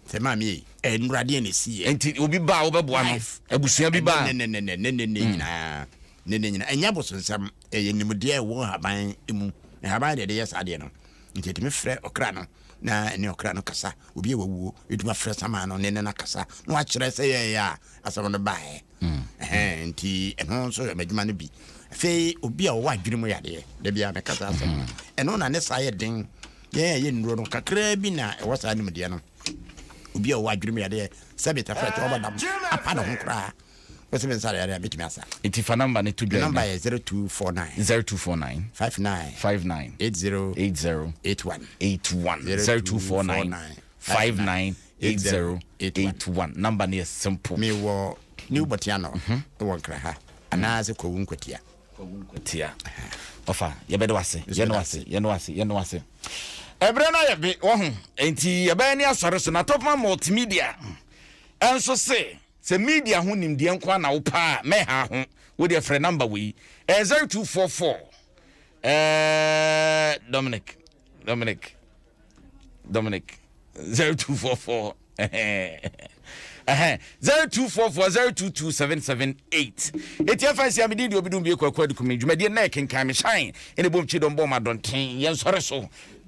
sɛ maame ei, ɛnnora deɛ na ɛsiiɛ.
Nti obi ba a wobɛboa no? Abusua bi ba a?
Nɛnɛnɛnɛ, nɛnɛnɛ nyinaa, nɛnɛ nyinaa. Ɛnyɛ abosonsɛm, ɛyɛ nimdeɛ a ɛwɔ nhaban mu. Nhaban na yɛde yɛ saa adeɛ no. Nti yɛtumi frɛ ɔkra no na ɛne ɔkra no kasa. Obi a wawuo, yɛtumi afrɛ saman no ne ne no akasa na wakyerɛ sɛ yɛyɛ a asɛm no baeɛ. Ɛhɛn, nti ɛno nso yɛ m'adwuma no bi. Afei obi a ɔwɔ adwene mu yadeɛ, da biara meka saa asɛm no. Ɛno na ne saa yɛ den. Yɛn a ɛyɛ nnuro no, kakraa bi na ɛwɔ saa nimdeɛ no. Obi a ɔwɔ adwene mu yadeɛ, sɛbe tafra kyɛ ɔbɔ dam, apa ne ho koraa. Wosɛ me nsa yadeɛ a, mɛtumi asa.
Nti fa namba no to dwa.
Namba yɛ 0249.
0249.
59.
59.
80.
80.
81.
81. 0249. 59. 8081 number no yɛ simple.
Me wɔ New Botiano wɔ Nkra ha anaasɛ Kwawu Nkwatia.
Kwawu Nkwatia. Ɔfa yɛbɛde wase yɛne wase yɛne wase yɛne wase. Ɛberɛ no ayɛ be wɔho nti yɛbɛyɛ ne asɔre so na Topman Multimedia ɛnso se sɛ media ho nimdeɛ nko na wo paa mɛha ho wo deɛ frɛ number wei ɛyɛ 0244 ɛɛ Dominic Dominic Dominic 0244 0244 022778 ɛti afa nsia medin deɛ obidum bie kwaku adukumi dwumadie na ɛkenkan me hyɛn ɛne bom kyi dɔm bɔ ma dɔnten yɛnsɔre so.